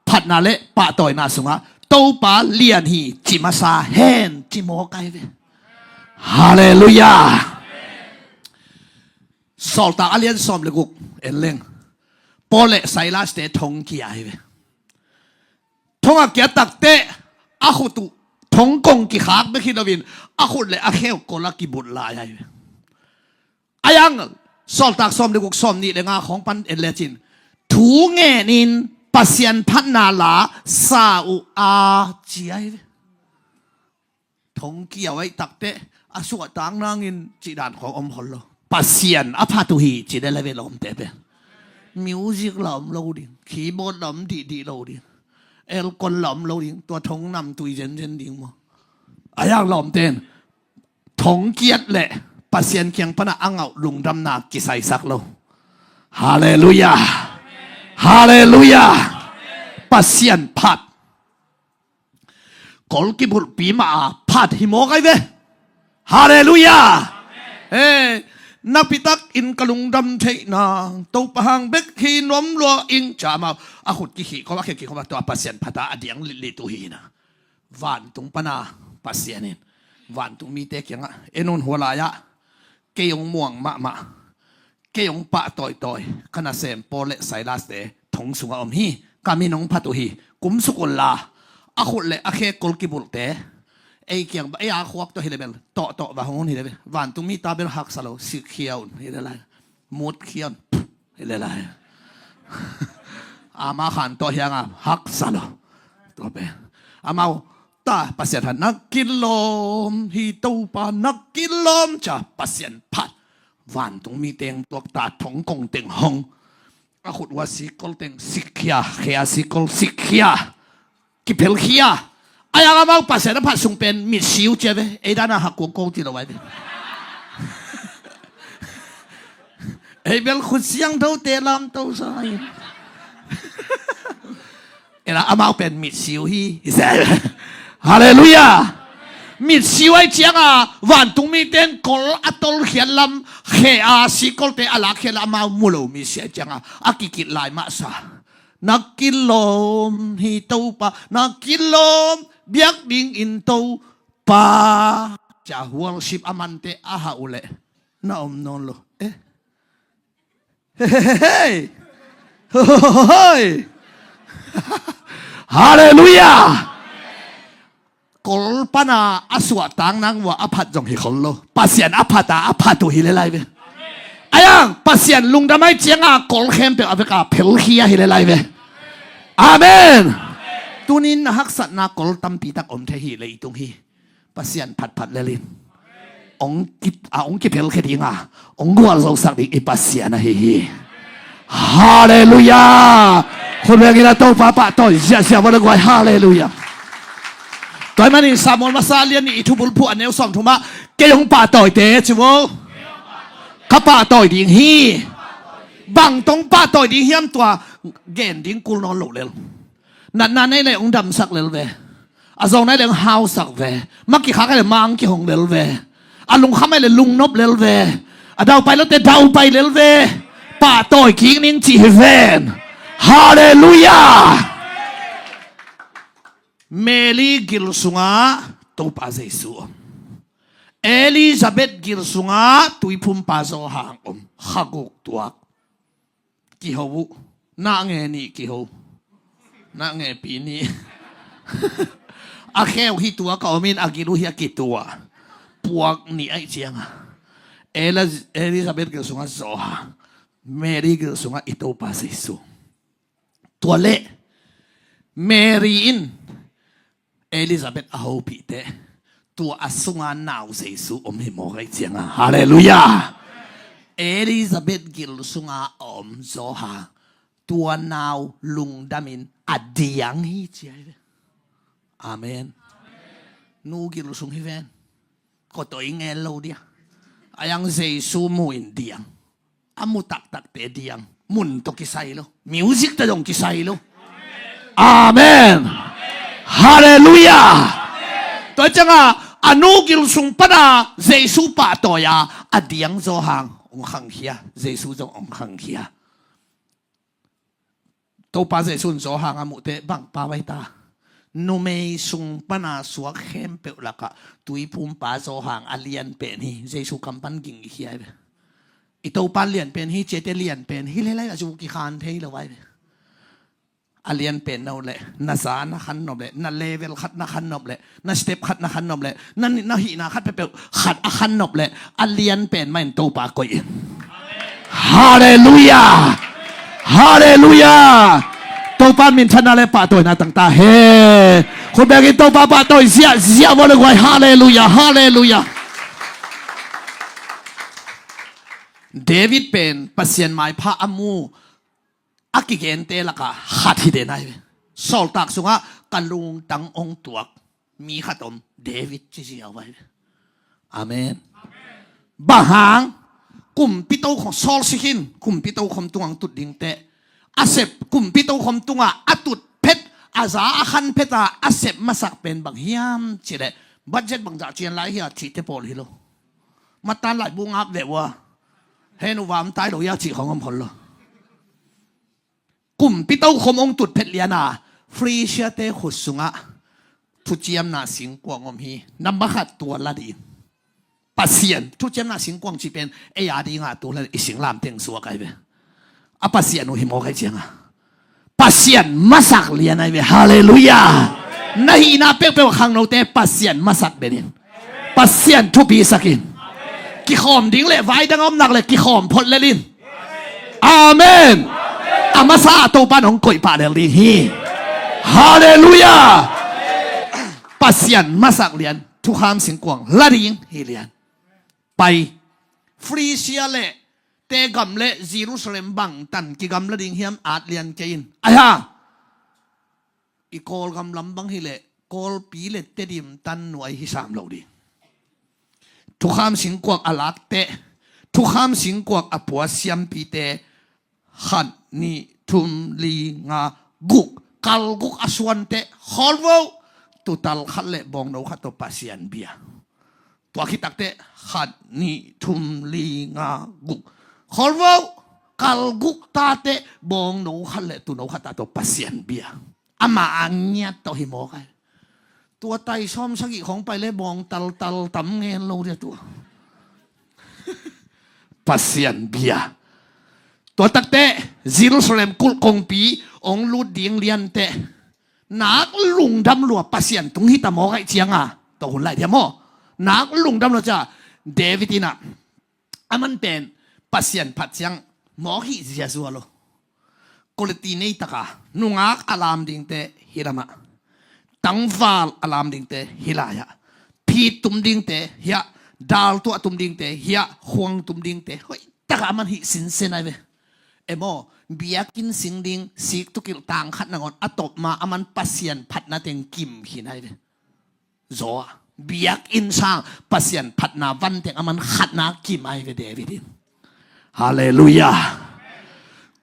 phatna le pahtawina sungah Topa lian hi ci masa hen ci mawk ai ve. Halleluiah. Sawltak a lian sawm le guk en leng, Paul le Silas te thong kia ai ve. Thong a kia takte a khut uh thong kong kikhak bek hi loin a khut le a kheu kol a kibut lai ai ve. Ai ang Sawltak sawm le guk, sawm nih le nga khawng pan en lecin, thu ngenin Pasian phatna la sa uh a ci ai ve. Thong kiau ai takte a suahtak nangin cihdan khawng om khol lo. Pasian a phat uh hi ci le la ve lawmte pen. Music la om lo ding, keyboard la om dihdih lo ding, aircon la om lo ding, tua thong nam tui zenzen ding maw. Ai ang lawmte in thong kiat le Pasian kiang pana a ngauh lungdamna kisaisak lo. Halleluiah. Halleluiah. Pasian phat. Kol kibulhpi mah a phat hi mawk ai ve. Halleluiah. He, nakpitak in ka lungdam theihna Topa hang bek hi nuam lua ing ca amau a khut kikhih khawm a khia kikhawm a tua Pasian phat a a diang litlit uh hi na. Vantung pana Pasian in vantung mite kiangah, en un, hua lai-ah kei hong muang mahmah, kei hong pahtawitawi ka nasem Paul le Silas te thong sungah om hi. Ka min hong phat uh hi. Kumsuk unla a khut le a khe kol kibulhte ei kiang, ei a khuak tawh hi le bel tawhtawh va hong un hi le bel, vantung mite bel haksa lo, sikkhia un hi le lai. Mutkhia un hi le lai. Ama khan tawh hianga haksa lo. Tua pen amau ta Pasian phat, na kilawm hi Topa, na kilawm ca Pasian phat. Vantung mi teng tuak ta, thong kong teng hong, a khut ua sikol teng sikkhia, khea sikol sikkhia, kiphelkhia. Ai ang amau Pasian a phat sung pen mitsiu cia ve. Ei dana hak kuang kong ti lo ai ve. Ei bel khut siangthote lamto sa in. Ela amau pen mitsiu hi. Halleluiah. Mitsiu ai cianga vantung mite in kol a tolkhiat lam, khea sikolte a lakkhiat lam amau mu lo mitsia ai cianga a kikit lai mahsa. Na kilawm hi Topa, na kilawm biak dingin Topa. Cia worship a mante a hah uh leh na om nawn lo. Eh. Hei. Hoi. Halleluiah. Kol pana a suahtak nang ua a phat zong hi khol lo. Pasian a phata a phat uh hi le lai ve. Ai ang Pasian lungdam ai cianga kol khempeuh a veka phelkhia hi le lai ve. Amen. Tunin na haksatna kol tampitak om thei hi leitung hi. Pasian phatphat lelin ong ki, a ong kiphelkhia dinga ong gualzosak ding i Pasian ahi hi. Halleluiah. Khut bengin a Topa pahtawi ziahziah ua le guai. Halleluiah. Tua ahih manin Samuel masa lian nih i thubulphuh a neu sawmthumah, kei hong pahtawite ci vo. Ka pahtawi ding hi. Bang tawh pahtawi ding hiam, tua gen ding kul nawn lo lel. Natna nei le hong damsak lel ve. A zawng nai le hong hausak ve. Mah kikhak le mang kihong lel ve. A lungkham ai le lungnop lel ve. A daupai lote daupai lel ve. Pahtawi kik ning cih hi ven. Halleluiah. Mary gil sungah Topa Jesu om. Elizabeth gil sungah tuiphumpa Johan om. Kha guk tuak. Kiho uh. Nah nge nih kiho. Nah nge pi nih. A kheu hi tua ka om in a gil uh hi a kitua. Puak nih aih cianga. Eli-, Elizabeth gil sungah Johan. Mary gil sungah i Topa Jesu. Tua leh Mary in Elizabeth a hopihte, tua a sunga nau Jesu om hi mawk aih cianga. Halleluiah. Elizabeth gil sunga a om Johan, tua nau lungdamin a diang hi ci ahi ve. Amen. Nu gil sung hi ven. Kotoi ngel lo dia. A yang Jesu mu in diang. A mu taktakte diang. Mun tawh kisai lo. Music tawh zong kisai lo. Amen. Halleluiah. Tua cianga a nu gil sung pana Jesu pahtawi a, a diang Johan hong khangkhia. Jesu zong hong khangkhia. Topa Jesu in Johan a muhte bang pau ahi ta. Numei sung pana suak khempeuh lakah tuiphumpa Johan a lianpen hi. Jesu kam pan ging i khia ahi ve. I Topa lianpen hi, ciate lianpen hi le lai a zu kikhan thei lo ahi ve. A lianpen no le na za na khan nop le, na level khat na khan nop le, na step khat na khan nop le, na, na hihna khat peuhpeuh khat a khan nop le, a lianpen mah in Topa koih in. Halleluiah. Halleluiah. Topa minthanna le pahtawina tangta he. Khut bengin Topa pahtawi ziahziah vua le guai. Halleluiah. Halleluiah. David pen Pasian maipha a mu a kigente lakah khat hi den ahi ve. Sawltak sungah ka lungtang hong tuak mi khat om, David ci ziau ahi ve. Amen. Bang hang? Kumpi tokhom, Saul si khin, kumpi tokhom tungah hong tut dingte a sep, kumpi tokhom tungah a tut phet, a za a khan phet a, a sep masak pen bang hiam cih leh, budget bangzah cian lai hia cihte pawl hi lo. Matan laibu ngap veh ua. Hen uh vam tai lo ia cih khong om khol lo. Kumpi tokhom hong tut phet liana Phrisiate khut sungah thuciamna singkuang om hi. Namba khat tua la ding. Pasian thuciamna singkuang cih pen ei a dinga tu le i singlamteng suak ahi ve. A Pasian uh hi mawk ahi cianga. Pasian masak lian ahi ve. Halleluiah. Na hihna peuhpeuh khangnote Pasian masak benin. Pasian thupisakin. Kikhawm ding le vai dang a om nak le kikhawm phot lelin. Amen. A masa a Topa nong koih pah lel ding hi. Halleluiah. Pasian masak lian, thukham singkuang la ding hi lian. Pai. Phrisia le te gam le Jerusalem bangtan kigamla ding hiam at lian kei in. Aiha. I Kawlgam lam bang hileh Kawlpi le Tedim tan nuai hi sam lo ding. Thukham singkuak a lakte, thukham singkuak a pua siampite, khat nih thum li nga guk, kal guk a suante, kholvo, tutal khat le bawngno khat tawh Pasian bia. Tua khit takteh khat nih thum li nga guk, kholvo, kal guk tate bawngno khat le tuuno khat ta tawh Pasian bia. Ama a ngiat tawh hi mawk ai. Tua tai sawm sagih khong pai le bawng taltal tam ngen lo dia tua. Pasian bia. Tua takteh Jerusalem kulh kongpi ong lut ding lianteh nak lungdam lua Pasian tung hita mawk ai cianga. Tua hun lai dia maw? Nak lungdam lua cia David inah aman pen Pasian phat ciang mawk hih ziazua lo. Quality nei taka nungak a lam dingte hi lamah, tangval a lam dingte hi lai-ah, phit tum dingte hiah, dal tuah tum dingte hiah, khuang tum dingte hoih taka aman hih sinsen ai ve. Emaw, biakinn sing ding sik tukilh tang khat nangawn a tawp ma aman Pasian phatna teng kim khin ai ve. Zaw a biakinn sang Pasian phatna vanteng aman khatna kim ai ve David in. Halleluiah.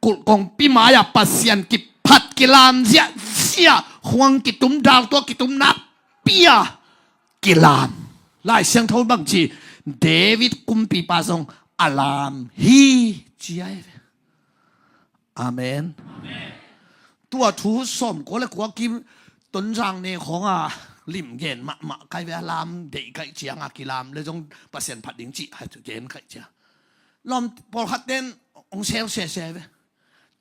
kulh kongpi mai-ah Pasian kiphat kilam ziahziah, khuang kitum, dal tua kitum nakpi-a kilam. Lai Siangtho bang ci, David kumpipa zong a lam hi ci ai ve. Amen. Tua thu sawmkua le kua kim Tonzang ne khawng a limgen mahmah kai ve, a lam deih kaih ciang a kilam le zong Pasian phat ding cih a gen kaih ciang. Lawm pawlkhat ten hong sel sese ve.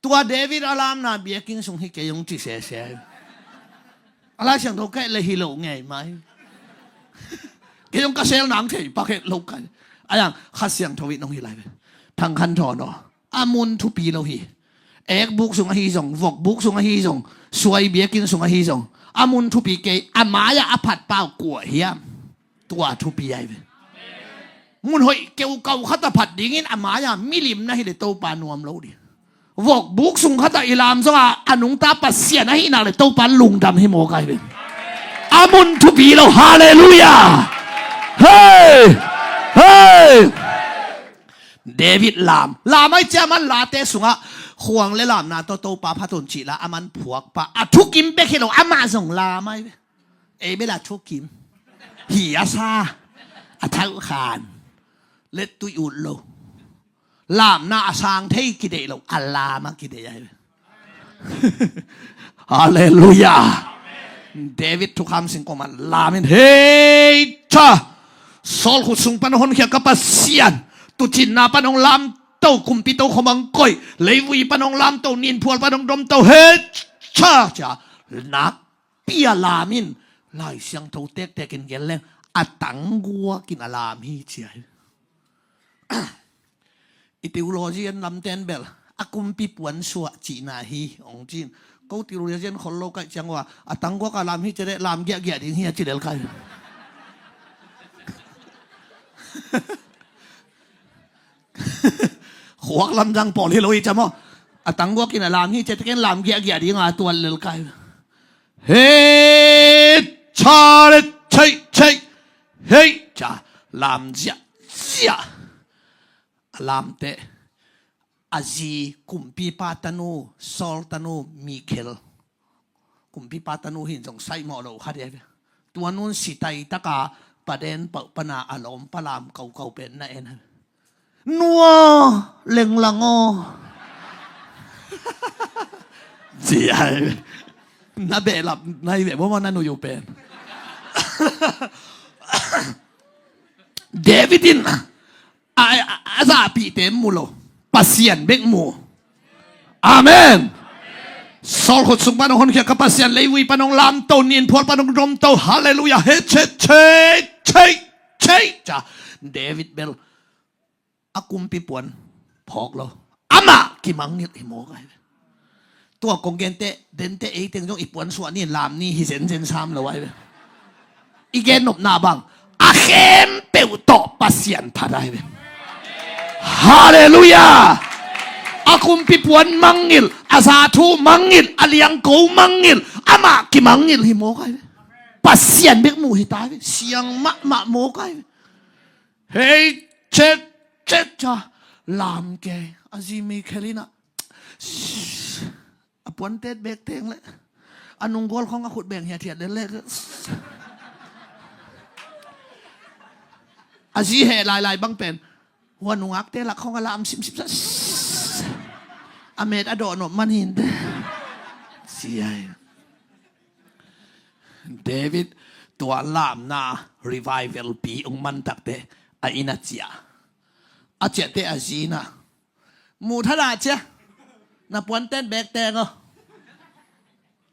Tua David a lamna biakinn sung hi kei hong ci sese ve. A Lai Siangtho kei le hi lo ngei mai. Kei hong ka sel nang thei pak het lo kai. A yang Kha Siangtho in hong hi lai ve. Thang Khan Thawn aw. A mun thupi lo hi. Ekbuk sung ahi zong, vokbuk sung ahi zong, suai biakinn sung ahi zong, a mun thupi kei, a mai-ah a phat pau kua hiam? Tua thupi ai ve. Mun hoih keukau khat a phat dingin a mai-ah milim na hi le Topa nuam lo ding. Vokbuk sung khat a i lam zong a, a nungta Pasian ahih nak le Topa lungdam hi mawk ai ve. A mun thupi lo, halleluiah. Hei! Hei! David lam. Lam ai cia man late sungah khuang le lamna tawh Topa phat un cih la a man phuakpa. A thukim bek hi lo, amah zong lam ai ve. Ei bel a thukim. Hi a sa. A thau khan. Let tui ut lo. Lamna a sang thei kideih lo. A lam a kideih ai ve. Halleluiah. David thukham singkung man lamin, hei tha, Saul khut sung pan hong honkhia ka Pasian, tuucinna pan hong lamto, kumpi tokhom hong koih, leivui pan hong lamto, ninphual pan hong domto, hei tha, cia nakpi a lamin, Lai Siangtho tektekin gen leng a tangguakin a lam hi cia hi. I theologian lamten bel a kumpi puansuah cihna hi hong cin. Ko theologian khol lo kaih ciang ua a tangguak a lam hi cia deh, lam giahgiah ding hi a ci lel kai. Khuak lamdang pawl hi lo hi cia maw? A tangguakin a lam hi cia tekin lam giahgiah ding a tuat lel kai. Hei tha le, thei thei, hei cia lam ziahziah. A lamteh a zi kumpipa tanu, Saul tanu Mikhel, kumpipa tanu hin zong saihmawh lo kha dia ve. Tua nun sitai taka paden pauh pana a lawmpa lam kaukau pen na en. Nua lenglang aw. Ci ai ve. Na behlap nai ve maw, na nuyu pen. David in a, a, a zahpihte mu lo, Pasian bek mu. Amen. Saul khut sung pan hong honkhia ka Pasian, leivui pan hong lamto, ninphual pan hong domto, halleluiah, he che che che che cha. David bel a kumpi puan phawk lo, amah kimangngilh hi mawk ai ve. Tua kong genteh denteh ei teng zong i puansuah ni, lam ni hi zenzen sam lo ai ve. I gennopna bang a khempeuh tawh Pasian phat ai ve. Halleluiah. A kumpi puan mangngilh, a zathu mangngilh, a liangko mangngilh, amah kimangngilh hi mawk ai ve. Pasian bek mu hi ta ai ve. Siang mahmah mawk ai ve. Hei chet chet cha lam kei a zi Mikhel in a, a puantet bek teng le a nunggual khong a khut beng hiathiat le le a zi heh lailai bang pen hua nungakte lak khong a lam simsim sa, a met a dawhnop man hinte. Siai. David tua lamna revival pi ung mantakte a inn a ciah. A ciahte a zina muh thadah cia, na puanten bek teng aw.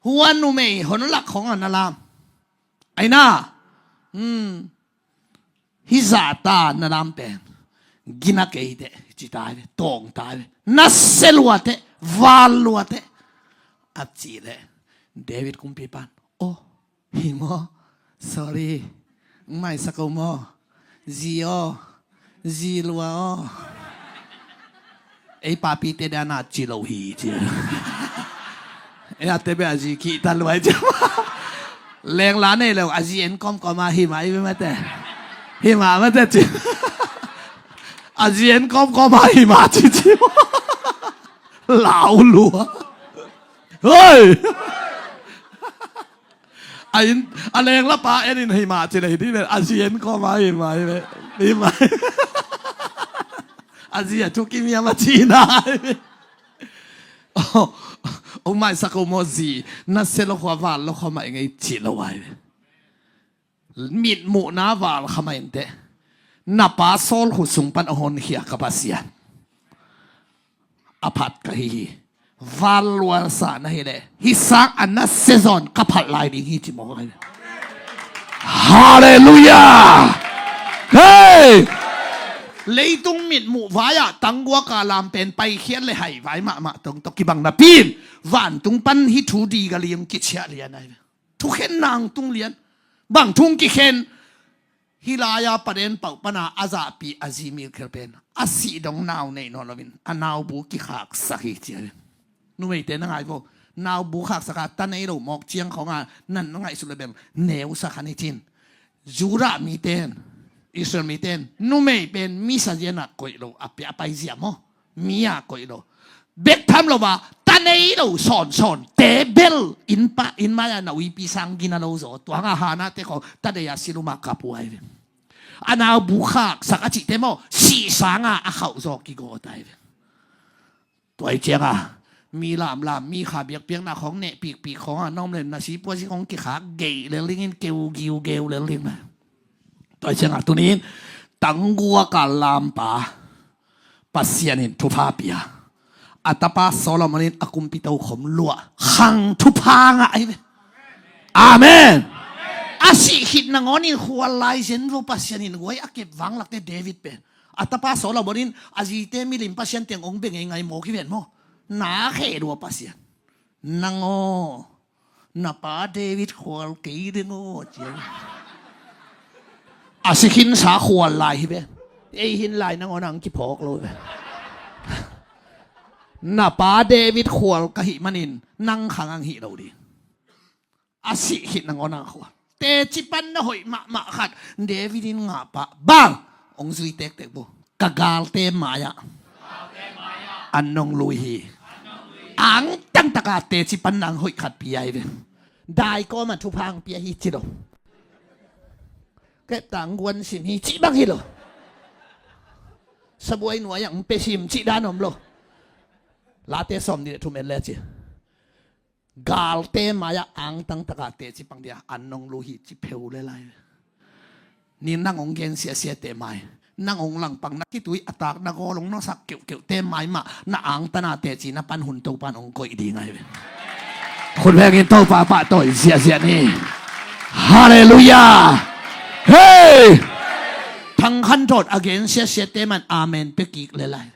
Hua numei hon lak khong a na lam aina. Hmm. Hih zahta na lam pen gina kei teh, ci ta ve, tawng ta ve. Na sia lua teh, val lua teh, a cih leh David kumpipan, aw, hi maw? Sorry, maisak o maw? Zi aw, zi lua aw. Ei papite dana ci lo hi ci. Ei ate beh a zi kihta luai ci. Lengla nei lo a zi en kawmkawma hima i beh mate. Hima mate ci. A zi en kawmkawma hima ci ci. Lau lua. Hoi! A inn, a leng la pa en in hei mah ci le hi dih ve. A zi en kawm a hi mah hi ve. Hi mah. A zi a thu kim hiam a ci na hi ve. Oh, oh, maisak oh maw zi. Na se lo khua val lo khua mah i ngei ci lo a hi ve. Mitmuhna val kha mah inteh. Na pa Saul khut sung pan a honkhia ka Pasian. A phat ka hi hi. Val luansa na hi leh hih sang a na se zawn ka phat lai ding hi ci mawk a hi. Halleluiah. Hei! Leitung mitmuh vai-ah tangguaka lam pen paikhiat le hai vai mahmah tong tawh kibang napi in vantung pan hih thu di ga lim kiciah lian a hi. Thukhen nang tung lian. Bang thu kikhen? Hih lai-a paden pauh pana a zahpih a zi Mikhel pen a sih dong nau nei nawn loin a naubu kikhaksak hi ci a hi. Numeite na ngai vo. Naubu khaksak a ta nei lo mawk ciang khawnga nan na ngaihsut le bel neusak han hi cin. Judah mite in, Israel mite in numei pen misa zianah koih lo a pia a paizia maw? Mi a koih lo. Bek tham lo a ta nei lo sawnsawn te bel inn pa inn mai-a na uipi sang gina lo zaw. Tua hanga Hannah te khawng ta dei a silum a kap uh a hi ve. A naubu khaksak a cihte maw sih sanga a khauh zaw kigawt a hi ve. Tua hi cianga mi lamlam mi kha biakpiakna khawng neh pikpik khawnga na om le na sipua si khawng kikhak geih lel dingin keu giu geu lel ding na. Tua hi cianga tunin tangguaka lampa Pasian in thupha pia. A tapa Solomon in a kumpi tokhom luah khang thupha ngah ahi ve. Amen. A sih khit nangawnin khual lai zen lo Pasian in guai a kep vanglakte David pen a tapa Solomon in a zite milim pasian teng ong bia ngeingai mawk hi ven maw? Na khe lua Pasian. Nangaw na pa David khual kei ding aw cia. A si khinsa khual lai hi ve. Ei hin lai nangaw nang kiphawk lo ve. Na pa David khual ka hih manin nang khang ang hih lo ding. A sih khit nangaw nang khual. Teci pan na hoih mahmah khat David in ngah pah bang ong zui tektek bu. Ka galte mai-ah an nong lui hi. Angtang taka teci pan nang hoih khat pia hi ve. Daikawma thupha ang pia hi ci lo. Keptang guan sim hi ci bang hi lo. Sabuai nuai ang pe sim ci dan om lo. Late sawm nih le thum en le ci. Galte mai-ah angtang taka teci pang dia an nong lui hi ci pheu le lai. Ni nang ong gen siasiate mai nang ong langpang na kitui a tak na gawl ong nosak keuhkeuhte mai mah na angtana teci na pan hun Topan ong koih ding ahi ve. Khut vengin Topa pahtawi ziahziah ni. Halleluiah. Hei! Thang Khan Thawt a gen siasiate man amen pia kik le lai.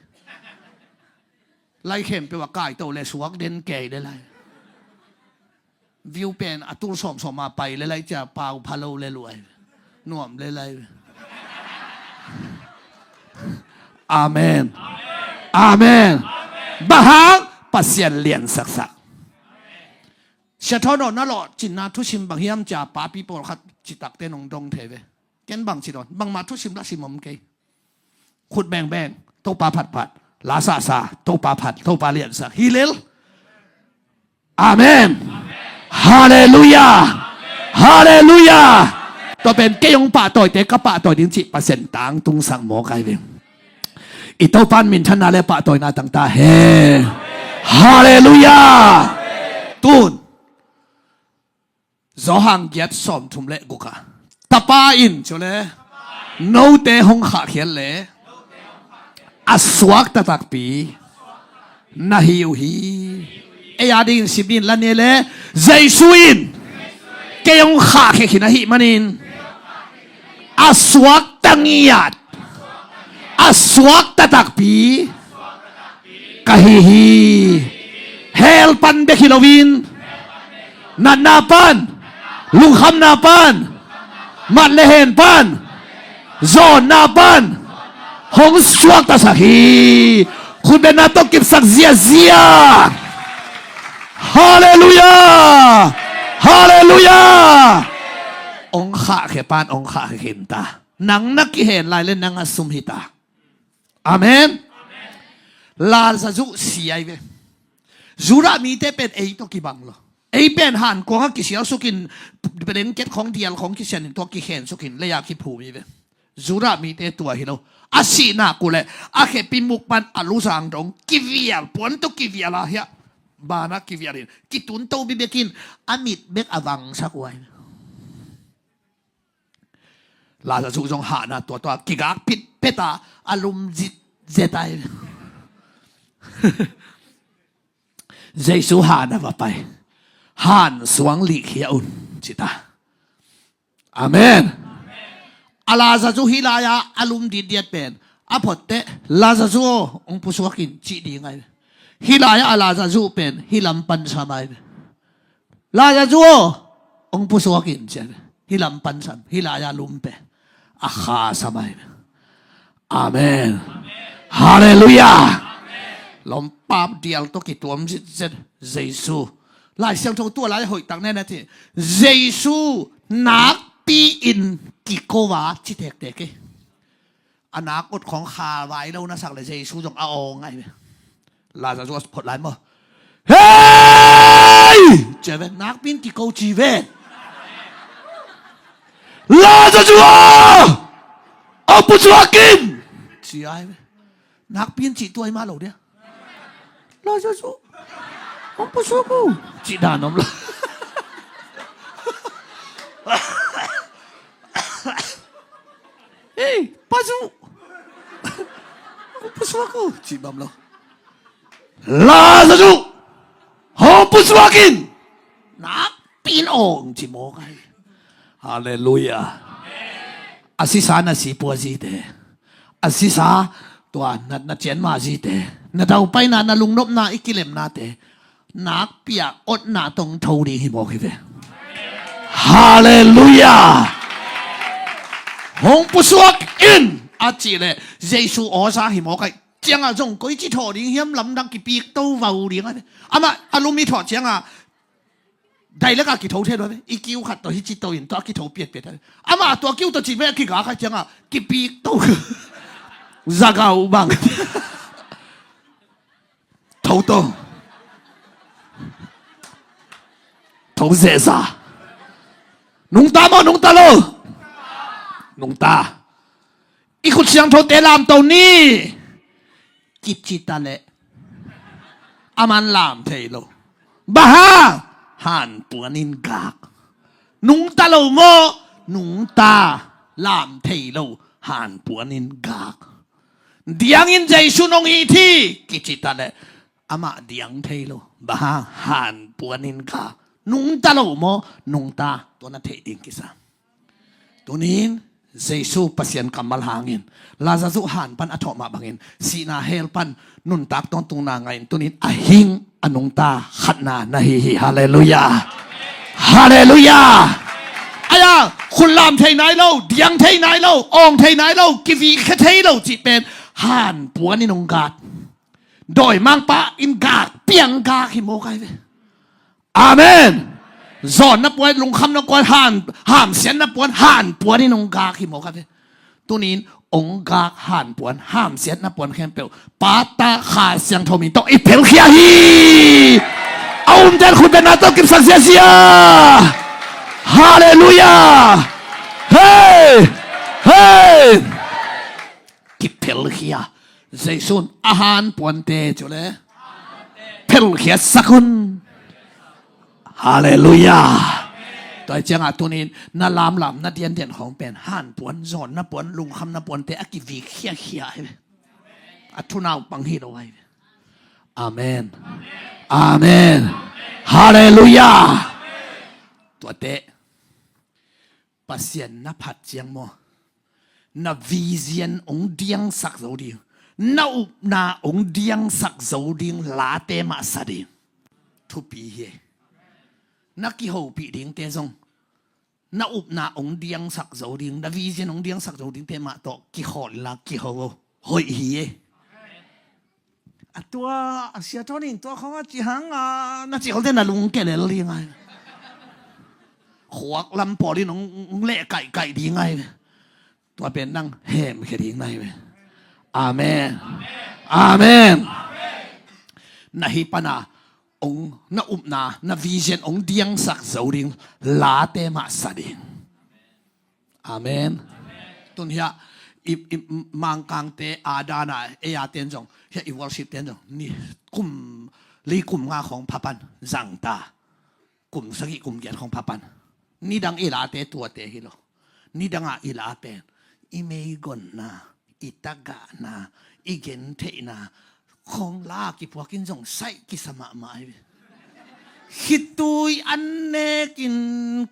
Lai khempeuh a kaito le suak den kei le lai. View pen a tul sawmsawm a pai le lai cia pau pha lo le luai. Nuam le lai. Amen. Amen. Bang hang Pasian lian saksak. Sia thawn aw na lawh cinna thusim bang hiam cia papi pawlkhat citakte nong dong thei ve. Ken bang ci dawn bangmah thusim la sim om kei. Khut bengbeng Topa phatphat. La sahsa Topa phat Topa liansak hi lel. Amen. Halleluiah. Halleluiah. Tua pen kei hong pahtawite ka pahtawi ding cih Pasian tangtungsak mawk ahi veng. I Topan minthanna le pahtawina tangta he. Halleluiah. Tun Johan giat sawmthum le guk ah tapa in cu le note hong khahkhiat le a suak taktakpi na hi uh hi. Ei a dingin sim in la ne le Jesu in kei hong khahkhia khin ahih manin a suak tangiat a suak taktakpi ka hi hi. Hell pan bek hi loin natna pan, lungkhamna pan, mat le hen pan, zawnna pan hong suaktasak hi. Khutbenna tawh kipsak ziazia. Halleluiah. Halleluiah. Hong khahkhia pan hong khahkhia khin ta. Nang na kihen lai le nang a sum hi ta. Amen. Lazarus si ahi ve. Judah mite pen ei tawh kibang lo. Ei pen hankuang a kisialsukin, blanket khawng dial khawng kisianin tua kikhensukin lei-a kiphum hi ve. Judah mite tua hi lo. A sihna kuleh a khepi muk pan a luzang dong kivial, puan tawh kivial a hiah banah kivialin kitunto bibekin a mit bek a vangsak uh ahi. Lazarus zong hahna tuatua kigak pitpeta a lum zitzet ahi. Jesu hahna va pai. Han suang lihkhia un cita. Amen. A Lazarus hih lai-a a lum ditdiat pen a photteh Lazarus aw, hong pusuak in cih ding ahi. Hih lai-a a Lazarus pen hih lam pansam ahi. Lazarus aw, hong pusuak in ci a ve. Hih lam pansam, hih lai-a lum pen a khasam ahi ve. Amen. Halleluiah. Lompap dial tawh kituam zitzet Jesu. Lai Siangtho tua lai hoihtak nen a ci. Jesu nakpi-in kiko a ci tektek hi. A nak ut khawng kha vai lo na sak le Jesu zong a awng ahi ve. Lazarus phot lai maw. Hei! Ci a ve, nakpi-in kiko ci ve. Lazarus aw! Hong pusuak in! Ci ahi ve. Nakpi-in cih tuai mah lo dia. Lazarus aw! Hong pusuak uh! Cih dan om lo. Hei, pasu! Hong pusuak uh! Cih bam lo. Lazarus aw! Hong pusuak in! Nakpi-in hong ci mawk ahi. Halleluiah. A sisa na sipua zite, a sisa tua na, na cianma zite, na daupaina, na lungnopna, i kilemnate nakpi-a otna tawh tho ding hi mawk hi ve. Halleluiah. Hong pusuak in a cih leh Jesu awsa hi mawk ahi. Ciangah zong koici thawh ding hiam, lamdang kipikto vau ding ahi ve. Amah a lum i thawh ciangah dailaka kitho thei lo ve. I kiu khat tawh hi ci to in tua kitho piatpiat ahi ve. Amah tua kiu tawh ci ve, a kigak ahi ciangah kipikto. Zagau bang. Tho to. Tho zehza. Nungta maw, nungta lo? Nungta. I khut siangthote lamto ni. Kici ta leh a man lam thei lo. Bang hang? Hanpuan in gak. Nungta lo maw? Nungta. Lam thei lo. Hanpuan in gak. Diangin Jesu nong it hi. Kici ta leh amah diang thei lo. Bang hang? Hanpuan in gak. Nungta lo maw? Nungta. Tua na theih ding kisam. Tunin Jesu Pasian kammal hangin Lazarus han pan a thawh mah bangin sihna hell pan nuntak tawntungna ngah in tunin a hing a nungta khatna na hi hi. Halleluiah. Halleluiah. Aia khut lam thei nai lo, diang thei nai lo, awng thei nai lo, kivikhia thei lo cih pen hanpuan in hong gak. Dawimangpa in gak piang gak hi mawk ahi ve. Amen. Zawnna puan, lungkhamna puan, han, hamsiatna puan, hanpuan in hong gak hi mawk ahi ve. Tunin hong gak hanpuan, hamsiatna puan khempeuh Pata Kha Siangtho min tawh i phelkhia hi. A umten khut bengna tawh kipsak ziazia. Halleluiah. Hei! Hei! Kiphelkhia. Jesu'n a hanpuante cu le phelkhiasak un. Halleluiah. Tua hi ciangah tunin na lamlam, na diandian khawng pen hanpuan, zawnna puan, lungkhamna puante a kivikkhiakhia hi ve. A thunaupang hi lo ahi ve. Amen. Amen. Halleluiah. Tuate Pasian na phat ciang maw, na vision hong diangsak zo ding, na upna hong diangsak zo ding late mah sa ding. Thupi hi. Na kihopih dingte zong na upna hong diangsak zo ding, na vision hong diangsak zo dingte mah tawh kikhawl inla kiho hoih hi. A tua a sia tawnin tua khawng a ci hang a na ci kholte na lungkia lel ding ahi. Khuak lam pawl in hong leh kaihkaih ding ahi. Tua pen nang hemkhia ding na hi ve. Amen. Amen. Na hi pana ong na upna, na vision ong diangsak zo ding late mah sa ding. Amen. Tun hiah i, i Mangkangte a dana ei a ten zong, hiah i worship ten zong ni kum li kum nga khong phapan zangta, kum sagih kum giat khong phapan. Nidang i late tuate hi lo. Nidangah i la pen i meigonna, i tagahna, i gentheihna khong la kipuakin zong saih kisa mahmah ahi ve. Khitui an nekin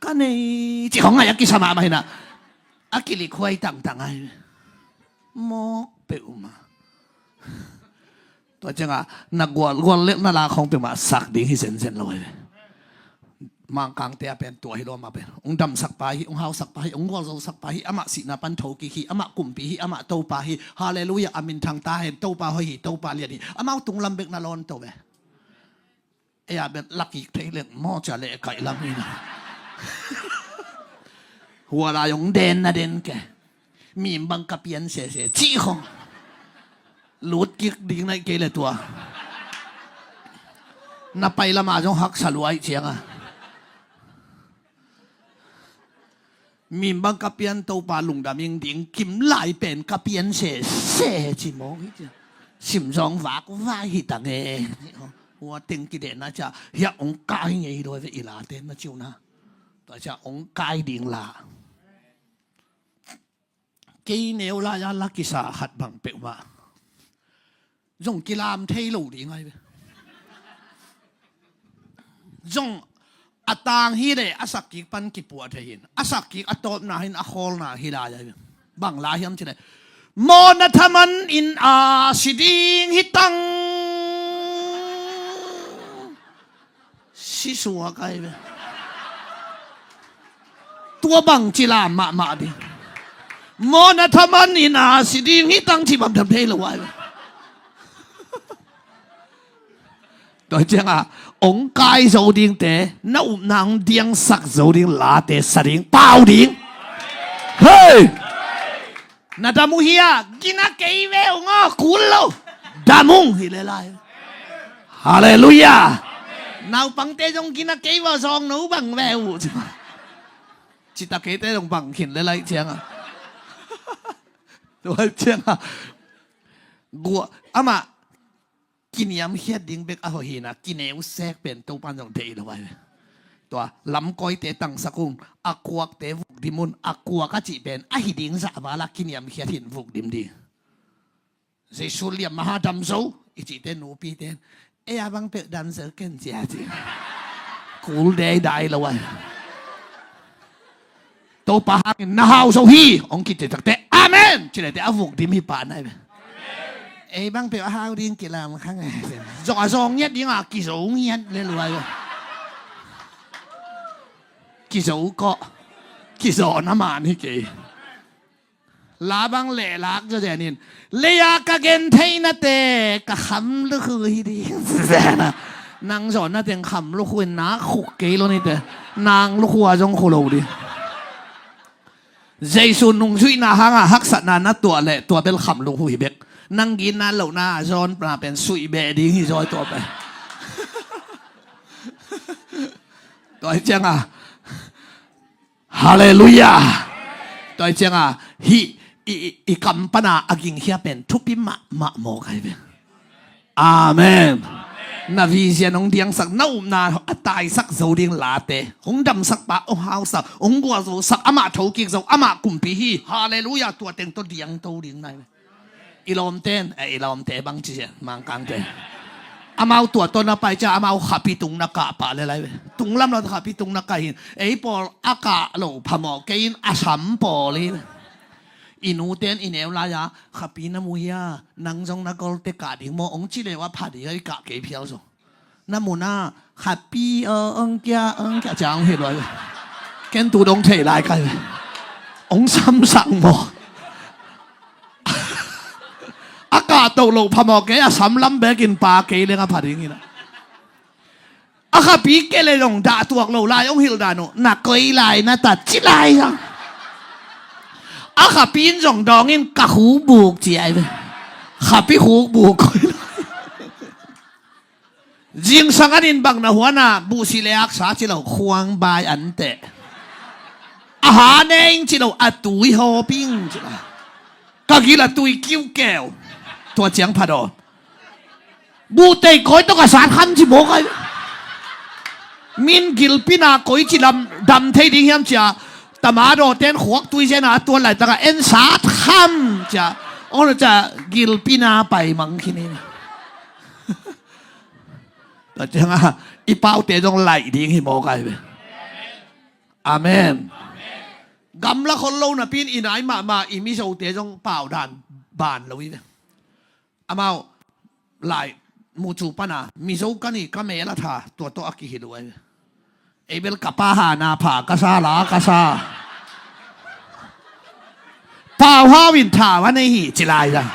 ka nei ci khong ngaih a kisa mahmah hinah a kilikhuai tangtang ahi ve. Mawk peuhmah. Tua ciangah na gual, gual leh na la khong peuhmah sak ding hi zenzen lo ahi ve. Mangkangte a pen tua hi lo, amah pen ong damsak pa hi, ong hausak pa hi, ong gualzosak pa hi, amah sihna pan thokik hi, amah kumpi hi, amah Topa hi. Halleluiah. A minthang ta hen. Topa hoih hi, Topa lian hi. Amau tunglam bek na lawn to ve. Ei a bek lakik thei leng maw cia leh kaih lam hi na. Hua lai ong den na den ke. Mim bang ka pian sese cih khong lut kik ding naih kei le tua. Na pai lama zong haksa luai cianga. Mim bang ka pian Topa lungdam ing ding kim lai pen ka pian sese ci mawk hi cia. Sim zong vak vai hi ta nge. Hua teng kidehna cia hiah ong kai ngei hi lo ve i late na ciuna. Tua cia ong kai ding la. Kei neu lai-a la kisa khat bang peuhmah zong kilam thei lo ding ahi ve. Zong a tang hi leh a sakkik pan kipuah thei hin, a sakkik a tawpna hin a khawlna hi lai ahi ve. Bang lai hiam ci leh mawhna thaman in a si ding hi tang. Sisuak ahi ve. Tua bang ci lam mahmah ding. Mawhna thaman in a si ding hi tang ci bang tham thei lo ahi ve. Tua ciangah ong kai zo dingte, na upna ong diangsak zo ding late sa ding, pau ding. Hei! Na dam uh hia, gina kei ve ung aw, kul lo. Dam ung hi le lai. Halleluiah. Naupangte zong gina kei ve aw, zawng no bang ve uh. Cita keite zong bang khin le lai cianga. Tua cianga. Gua, amah kiniamkhiat ding bek a hoih hina, kineu sek pen Topan zong deih lo ai. Tua lamkawite tangsak ung, a kuakte vuk dim un, a kuak a cih pen a hi ding zah vala kiniamkhiat hin vuk dim ding. Jesu liam maha dam zo i cihte nupite in, ei a bang peuh dam zo ken cia ci. Kul dei dai lo ai. Topa hangin na hau zo hi hong kici takte, amen ci lete a vuk dim hi pah nai ve. Ei bang peuh a hau ding kilam khang e. Zong a zong ngiat ding a kizo ngiat le luai ve. Kizo kawh. Kizo na man hi kei. La bang leh lak zaw zenin, leia ka gentheihnate ka kham lukhu hi ding. Nang zawhna teng kham lukhu in nak khuk kei lo nite. Nang lukhu a zong khu lo ding. Jesu nungzuihna hanga haksatna na tuah leh tua bel kham lukhu hi bek. Nang ginna lohna a zawnna pen suih beh ding hi zaw tua pen. Tua hi cianga. Halleluiah. Tua hi cianga hih i, i, i kam pana a gingkhia pen thupi mahmah mawk ahi ve. Amen. Na vision hong diangsak, na upna a taisak zo ding late, hong damsak pa, hong hausak, hong gualzosak, amah thokik zo, amah kumpi hi. Halleluiah. Tua teng tawh diangto ding nai ve. I lawmte in, eh, i lawmte bang ci sia, Mangkangte. Amau tua tawh na pai cia, amau khapi tung na kah pah le lai ve. Tunglam lo khapi tung na kah hin. Ei pawl a kah lo phamawh kei in a sam pawl hi. I nute in i neu lai-a, khapi na mu hia, nang zong na golte kah ding maw, hong ci leh a pha ding a i kah kei phial zo. Na muna khapi ong kia ong kia ciang hi luai. Ken tu dong thei lai kai. Ong samsang maw. A kah to lo phamawh kei a sam lam bekin pa kei leng a pha ding hi na. A khapi kei le zong dah tuak lo lai ong hilh dan uh. Na koi lai na ta ci lai zong. A khapi in zong dawngin ka khuk buk ci ai ve. Khapi khuk buk koi lai. Zingsang an in bang na huan a, buhsi le aksa ci lo, khuang bai an teh. A ha ne ing ci lo, a tui hawp ing ci lo. Ka gil a tui kiukeu. Tua ciang pha daw. Buhtei koi tawh ka sat kham ci mawk ai. Min gilpi na koi ci lam dam thei ding hiam cia. Tamadaw ten khuak tui zen a tuan lai taka en sat kham cia. Ong cia gilpi na pai mang khin in. Tua ciang a i paute zong laih ding hi mawk ai ve. Amen. Gamla khol lo napi in i nai mahmah i Mizote zong pau dan ban lo hi ve. Amau lai mucu pana Mizo ka ni ka mel a tha tua tawh a kihilh uh ai ve. Ei bel ka pa hana pha ka sa la ka sa. Pau hau in thau a nei hi ci lai zang.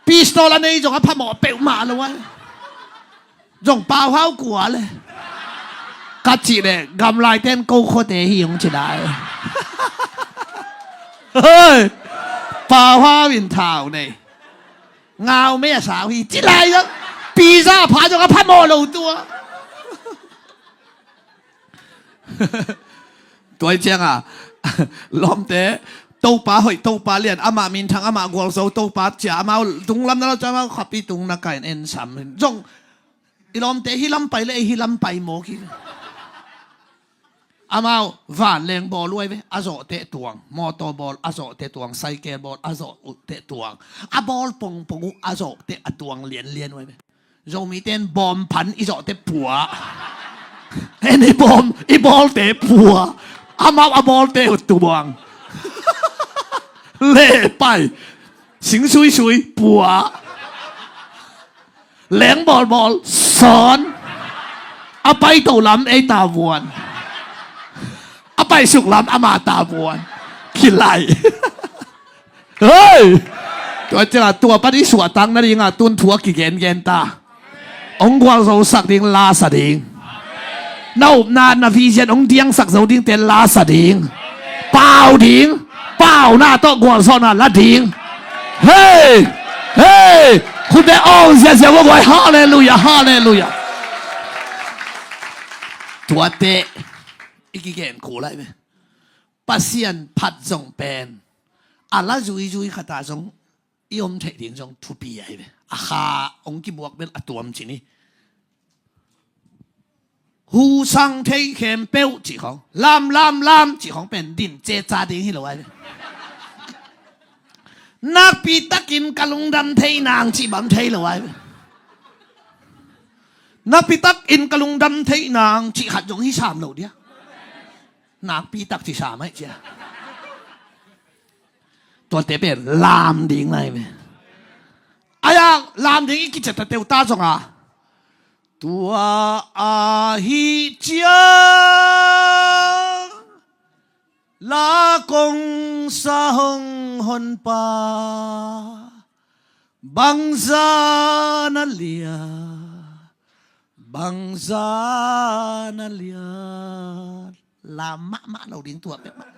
Pistol a nei zong a phamawh peuhmah lo ai. Zong pau hau kua le. Ka cih le gamlai ten ko khuate hi hong ci lai. Hei. Pau hau in thau nei. Ngau mei a sau hi ci lai zong. Pizza pha zong a phamawh lo tua. Tua ciang a lawmte Topa hoih Topa lian amah minthang amah gualzo Topa cia amau tunglam na lo cia amau khapi tung na kain en sam zong. I lawmte hi lam pai le ei hi lam pai mawk hi. Amau vanleng bawl uh ai ve, a zawh teh tuang, mawtaw bawl a zawh teh tuang, saikel bawl a zawh uh teh tuang, a bawl pongpong uh a zawh teh a tuang lianlian uh ai ve. Zomite in bawm phan i zawh teh pua. En i bawm i bawl teh pua. Amau a bawl teh uh tuang. Le pai. Sing suisui pua. Leng bawlbawl sawn. A paito lam ei tavuan. A paisuk lam ama tavuan. Kilai. Hei. Tua cila tua pan i suahtak nadinga tun thu a kigengen ta. Hong gualzosak ding lasa ding. Na upna na vision hong diangsak zo dingte lasa ding. Pau ding. Pauna tawh gualzawhna la ding. Hei. Hei. Khute awng ziazia guaguai. Halleluia. Halleluia. Tuate i kigen kul lai ve. Pasian phat zong pen a la zuizui khata zong i om theih ding zong thupi ahi ve. A kha hong kibuak bel a tuam ci ni. Hu sang thei khempeuh cih khawng lam lam lam cih khawng pen din ceca ding hi lo ahi ve. Nakpi takin ka lungdam thei nang cih bam thei lo ahi ve. Nakpi takin ka lungdam thei nang cih khat zong hi sam lo dia. Nakpi tak cih sam ahi cia. Tuate pen lam ding lai ve. Aya lam ding i kiciat ta teuta zonga tua ahi ciang la kong sa hong honpa bangza na lia bangza na lia. Lam mahmah lo ding tua peuhmah.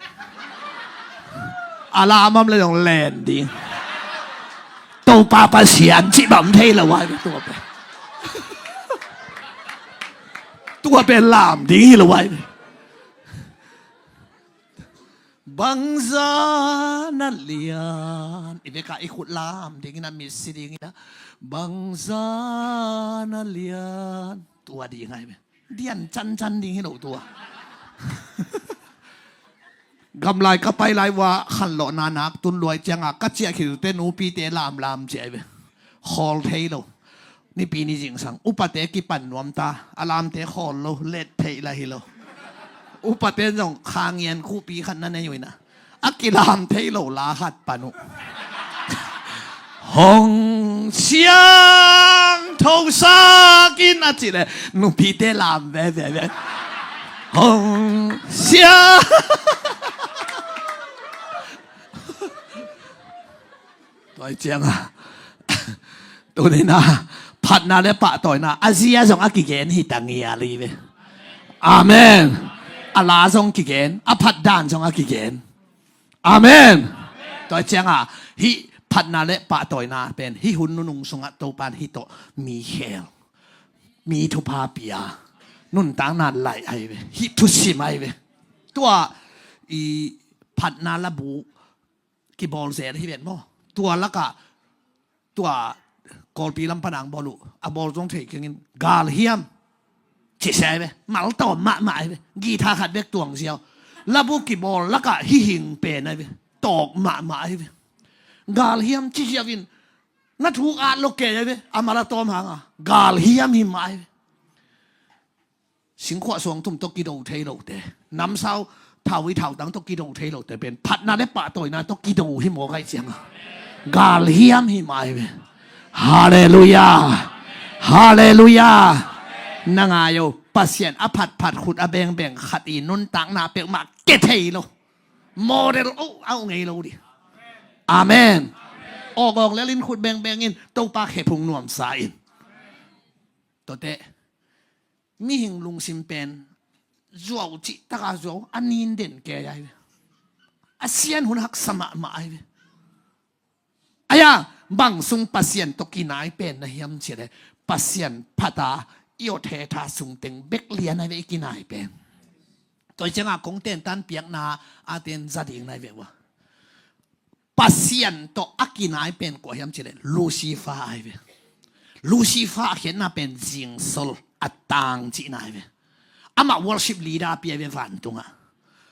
A lam om le zong len ding. Topa Pasian cih bam thei lo ai tua peuh. Tua peuh lam ding hi lo ai. Bangza na lian i veka i khut lam dingin a mitsi dingin a bangza na lian tua ding ai ve. Dian cancan ding hi lo tua. Gamlai ka pai lai ua khanlawhna nak tun luai cianga ka ciah khitute nupite lamlam ciai ve. Khawl thei lo. Nipi ni zingsang upate kipan nuam ta a lamte khawl lo let theih la hi lo. Upate zong khangian khuhpi khat na nei uh inah a kilam thei lo la khat pan uh. Hong siang thosak in a cih leh nupite lam veve ve. Hong siang. Tua cianga tunina phatna le pahtawina a zia zong a kigen hi ta ngial hi ve. Amen. A la zong kigen a phatdan zong a kigen. Amen. Tua cianga hih Phatna le pahtawina pen hih hun nunung sungah Topan hih tawh mi khel, mi thupha pia, nuntakna laih ahi ve. Hih thusim ahi ve. Tua i phatna labu kibawl zel hi ven maw? Tua lakah tua Kawlpi lam pana ang bawl uh, a bawl zong thei kengin, galhiam ci se ahi ve. Maltawm mahmah ahi ve. Guitar khat bek tuang ziau. Labu kibawl lakah hih hing pen ahi ve. Tawk mahmah ahi ve. Galhiam ci ziau in na thuk at lo kei ahi ve. A mal a tawm hanga galhiam hi mah ahi ve. Singkhuah suangtum tawh kido thei lote, namsau thawi thautang tawh kido thei lote pen phatna le pahtawina tawh kido hi mawk ahi cianga galhiam hi mah ahi ve. Halleluiah. Halleluiah. Na ngai o, Pasian a phatphat khut a bengbeng khat i nuntakna peuhmah ke thei lo. Model o au ngei lo di. Amen. Awkawk lelin khut bengbengin Topa khephung nuamsa in. Tuate mihing lungsim pen zuau cih taka zuau a nin den kei ahi ve. A sian hun haksa mahmah ahi ve. Aya, bang sung Pasian tawh kinai pen na hiam cileh, Pasian phata i awthetha sungteng bek lian ahi ve i kinai pen. Tua i cianga kong tentan piakna a ten za ding nai ve ua. Pasian tawh a kinai pen kua hiam cileh Lucifer ahi ve. Lucifer a khiatna pen zingsol a tang cihna ahi ve. Amah worship leader pi ahi ve vantungah.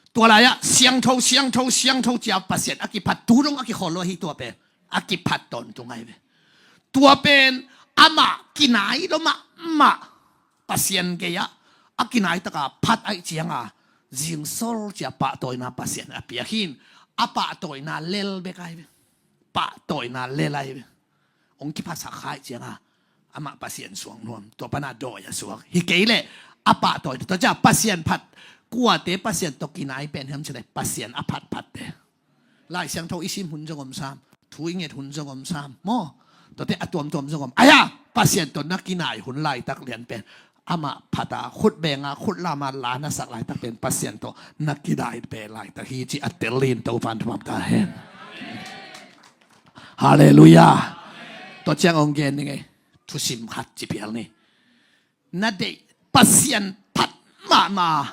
Tua lai-ah siangtho siangtho siangtho cia Pasian a kiphat tu dong a kikhol lo ahi tua pen a kiphat tawntung ahi ve. Tua pen amah kinai lo mahmah Pasian gei-ah a kinai taka phat aih cianga zingsol cia pahtawina Pasian a piak hin a pahtawina lel bek ahi ve. Pahtawina lel ahi ve. Hong kiphasak kha aih cianga amah Pasian suang nuam, tua pana dawi a suak hi kei leh a pahtawi tua cia Pasian phat, kuate Pasian tawh kinai pen hiam cileh Pasian a phatphatte. Lai Siangtho i sim hun zong om sam, thu i nget hun zong om sam maw? Tuate a tuamtuam zong om. Aya, Pasian tawh na kinai hun laitak lian pen amah phata khut benga khut lama la na sak laitak pen Pasian tawh na kinai pen laitak hi ci a tel in Topan thupha ta hen. Halleluiah. Tua ciang hong gen ni ngei, thusim khat ci pial ni. Na deih Pasian phat mahmah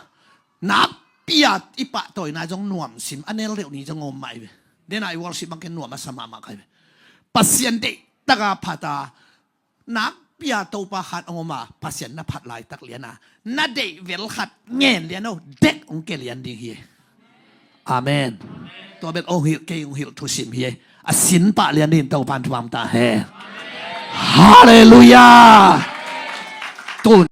nakpi-a i pahtawina zong nuamsim a nel deuh ni zong om mah hi ve. Dena i worship bangke nuam a sa mahmah kai ve. Pasian deih taka phata nakpi-a Topa khat hong om a Pasian na phat laitak liana na deih vel khat ngen lian o dek hong ke lian ding hi. Amen. Tua bel hong hilh kei hong hilh thusim hi. A sin pah lian din Topan thuam ta he. Halleluiah. Tun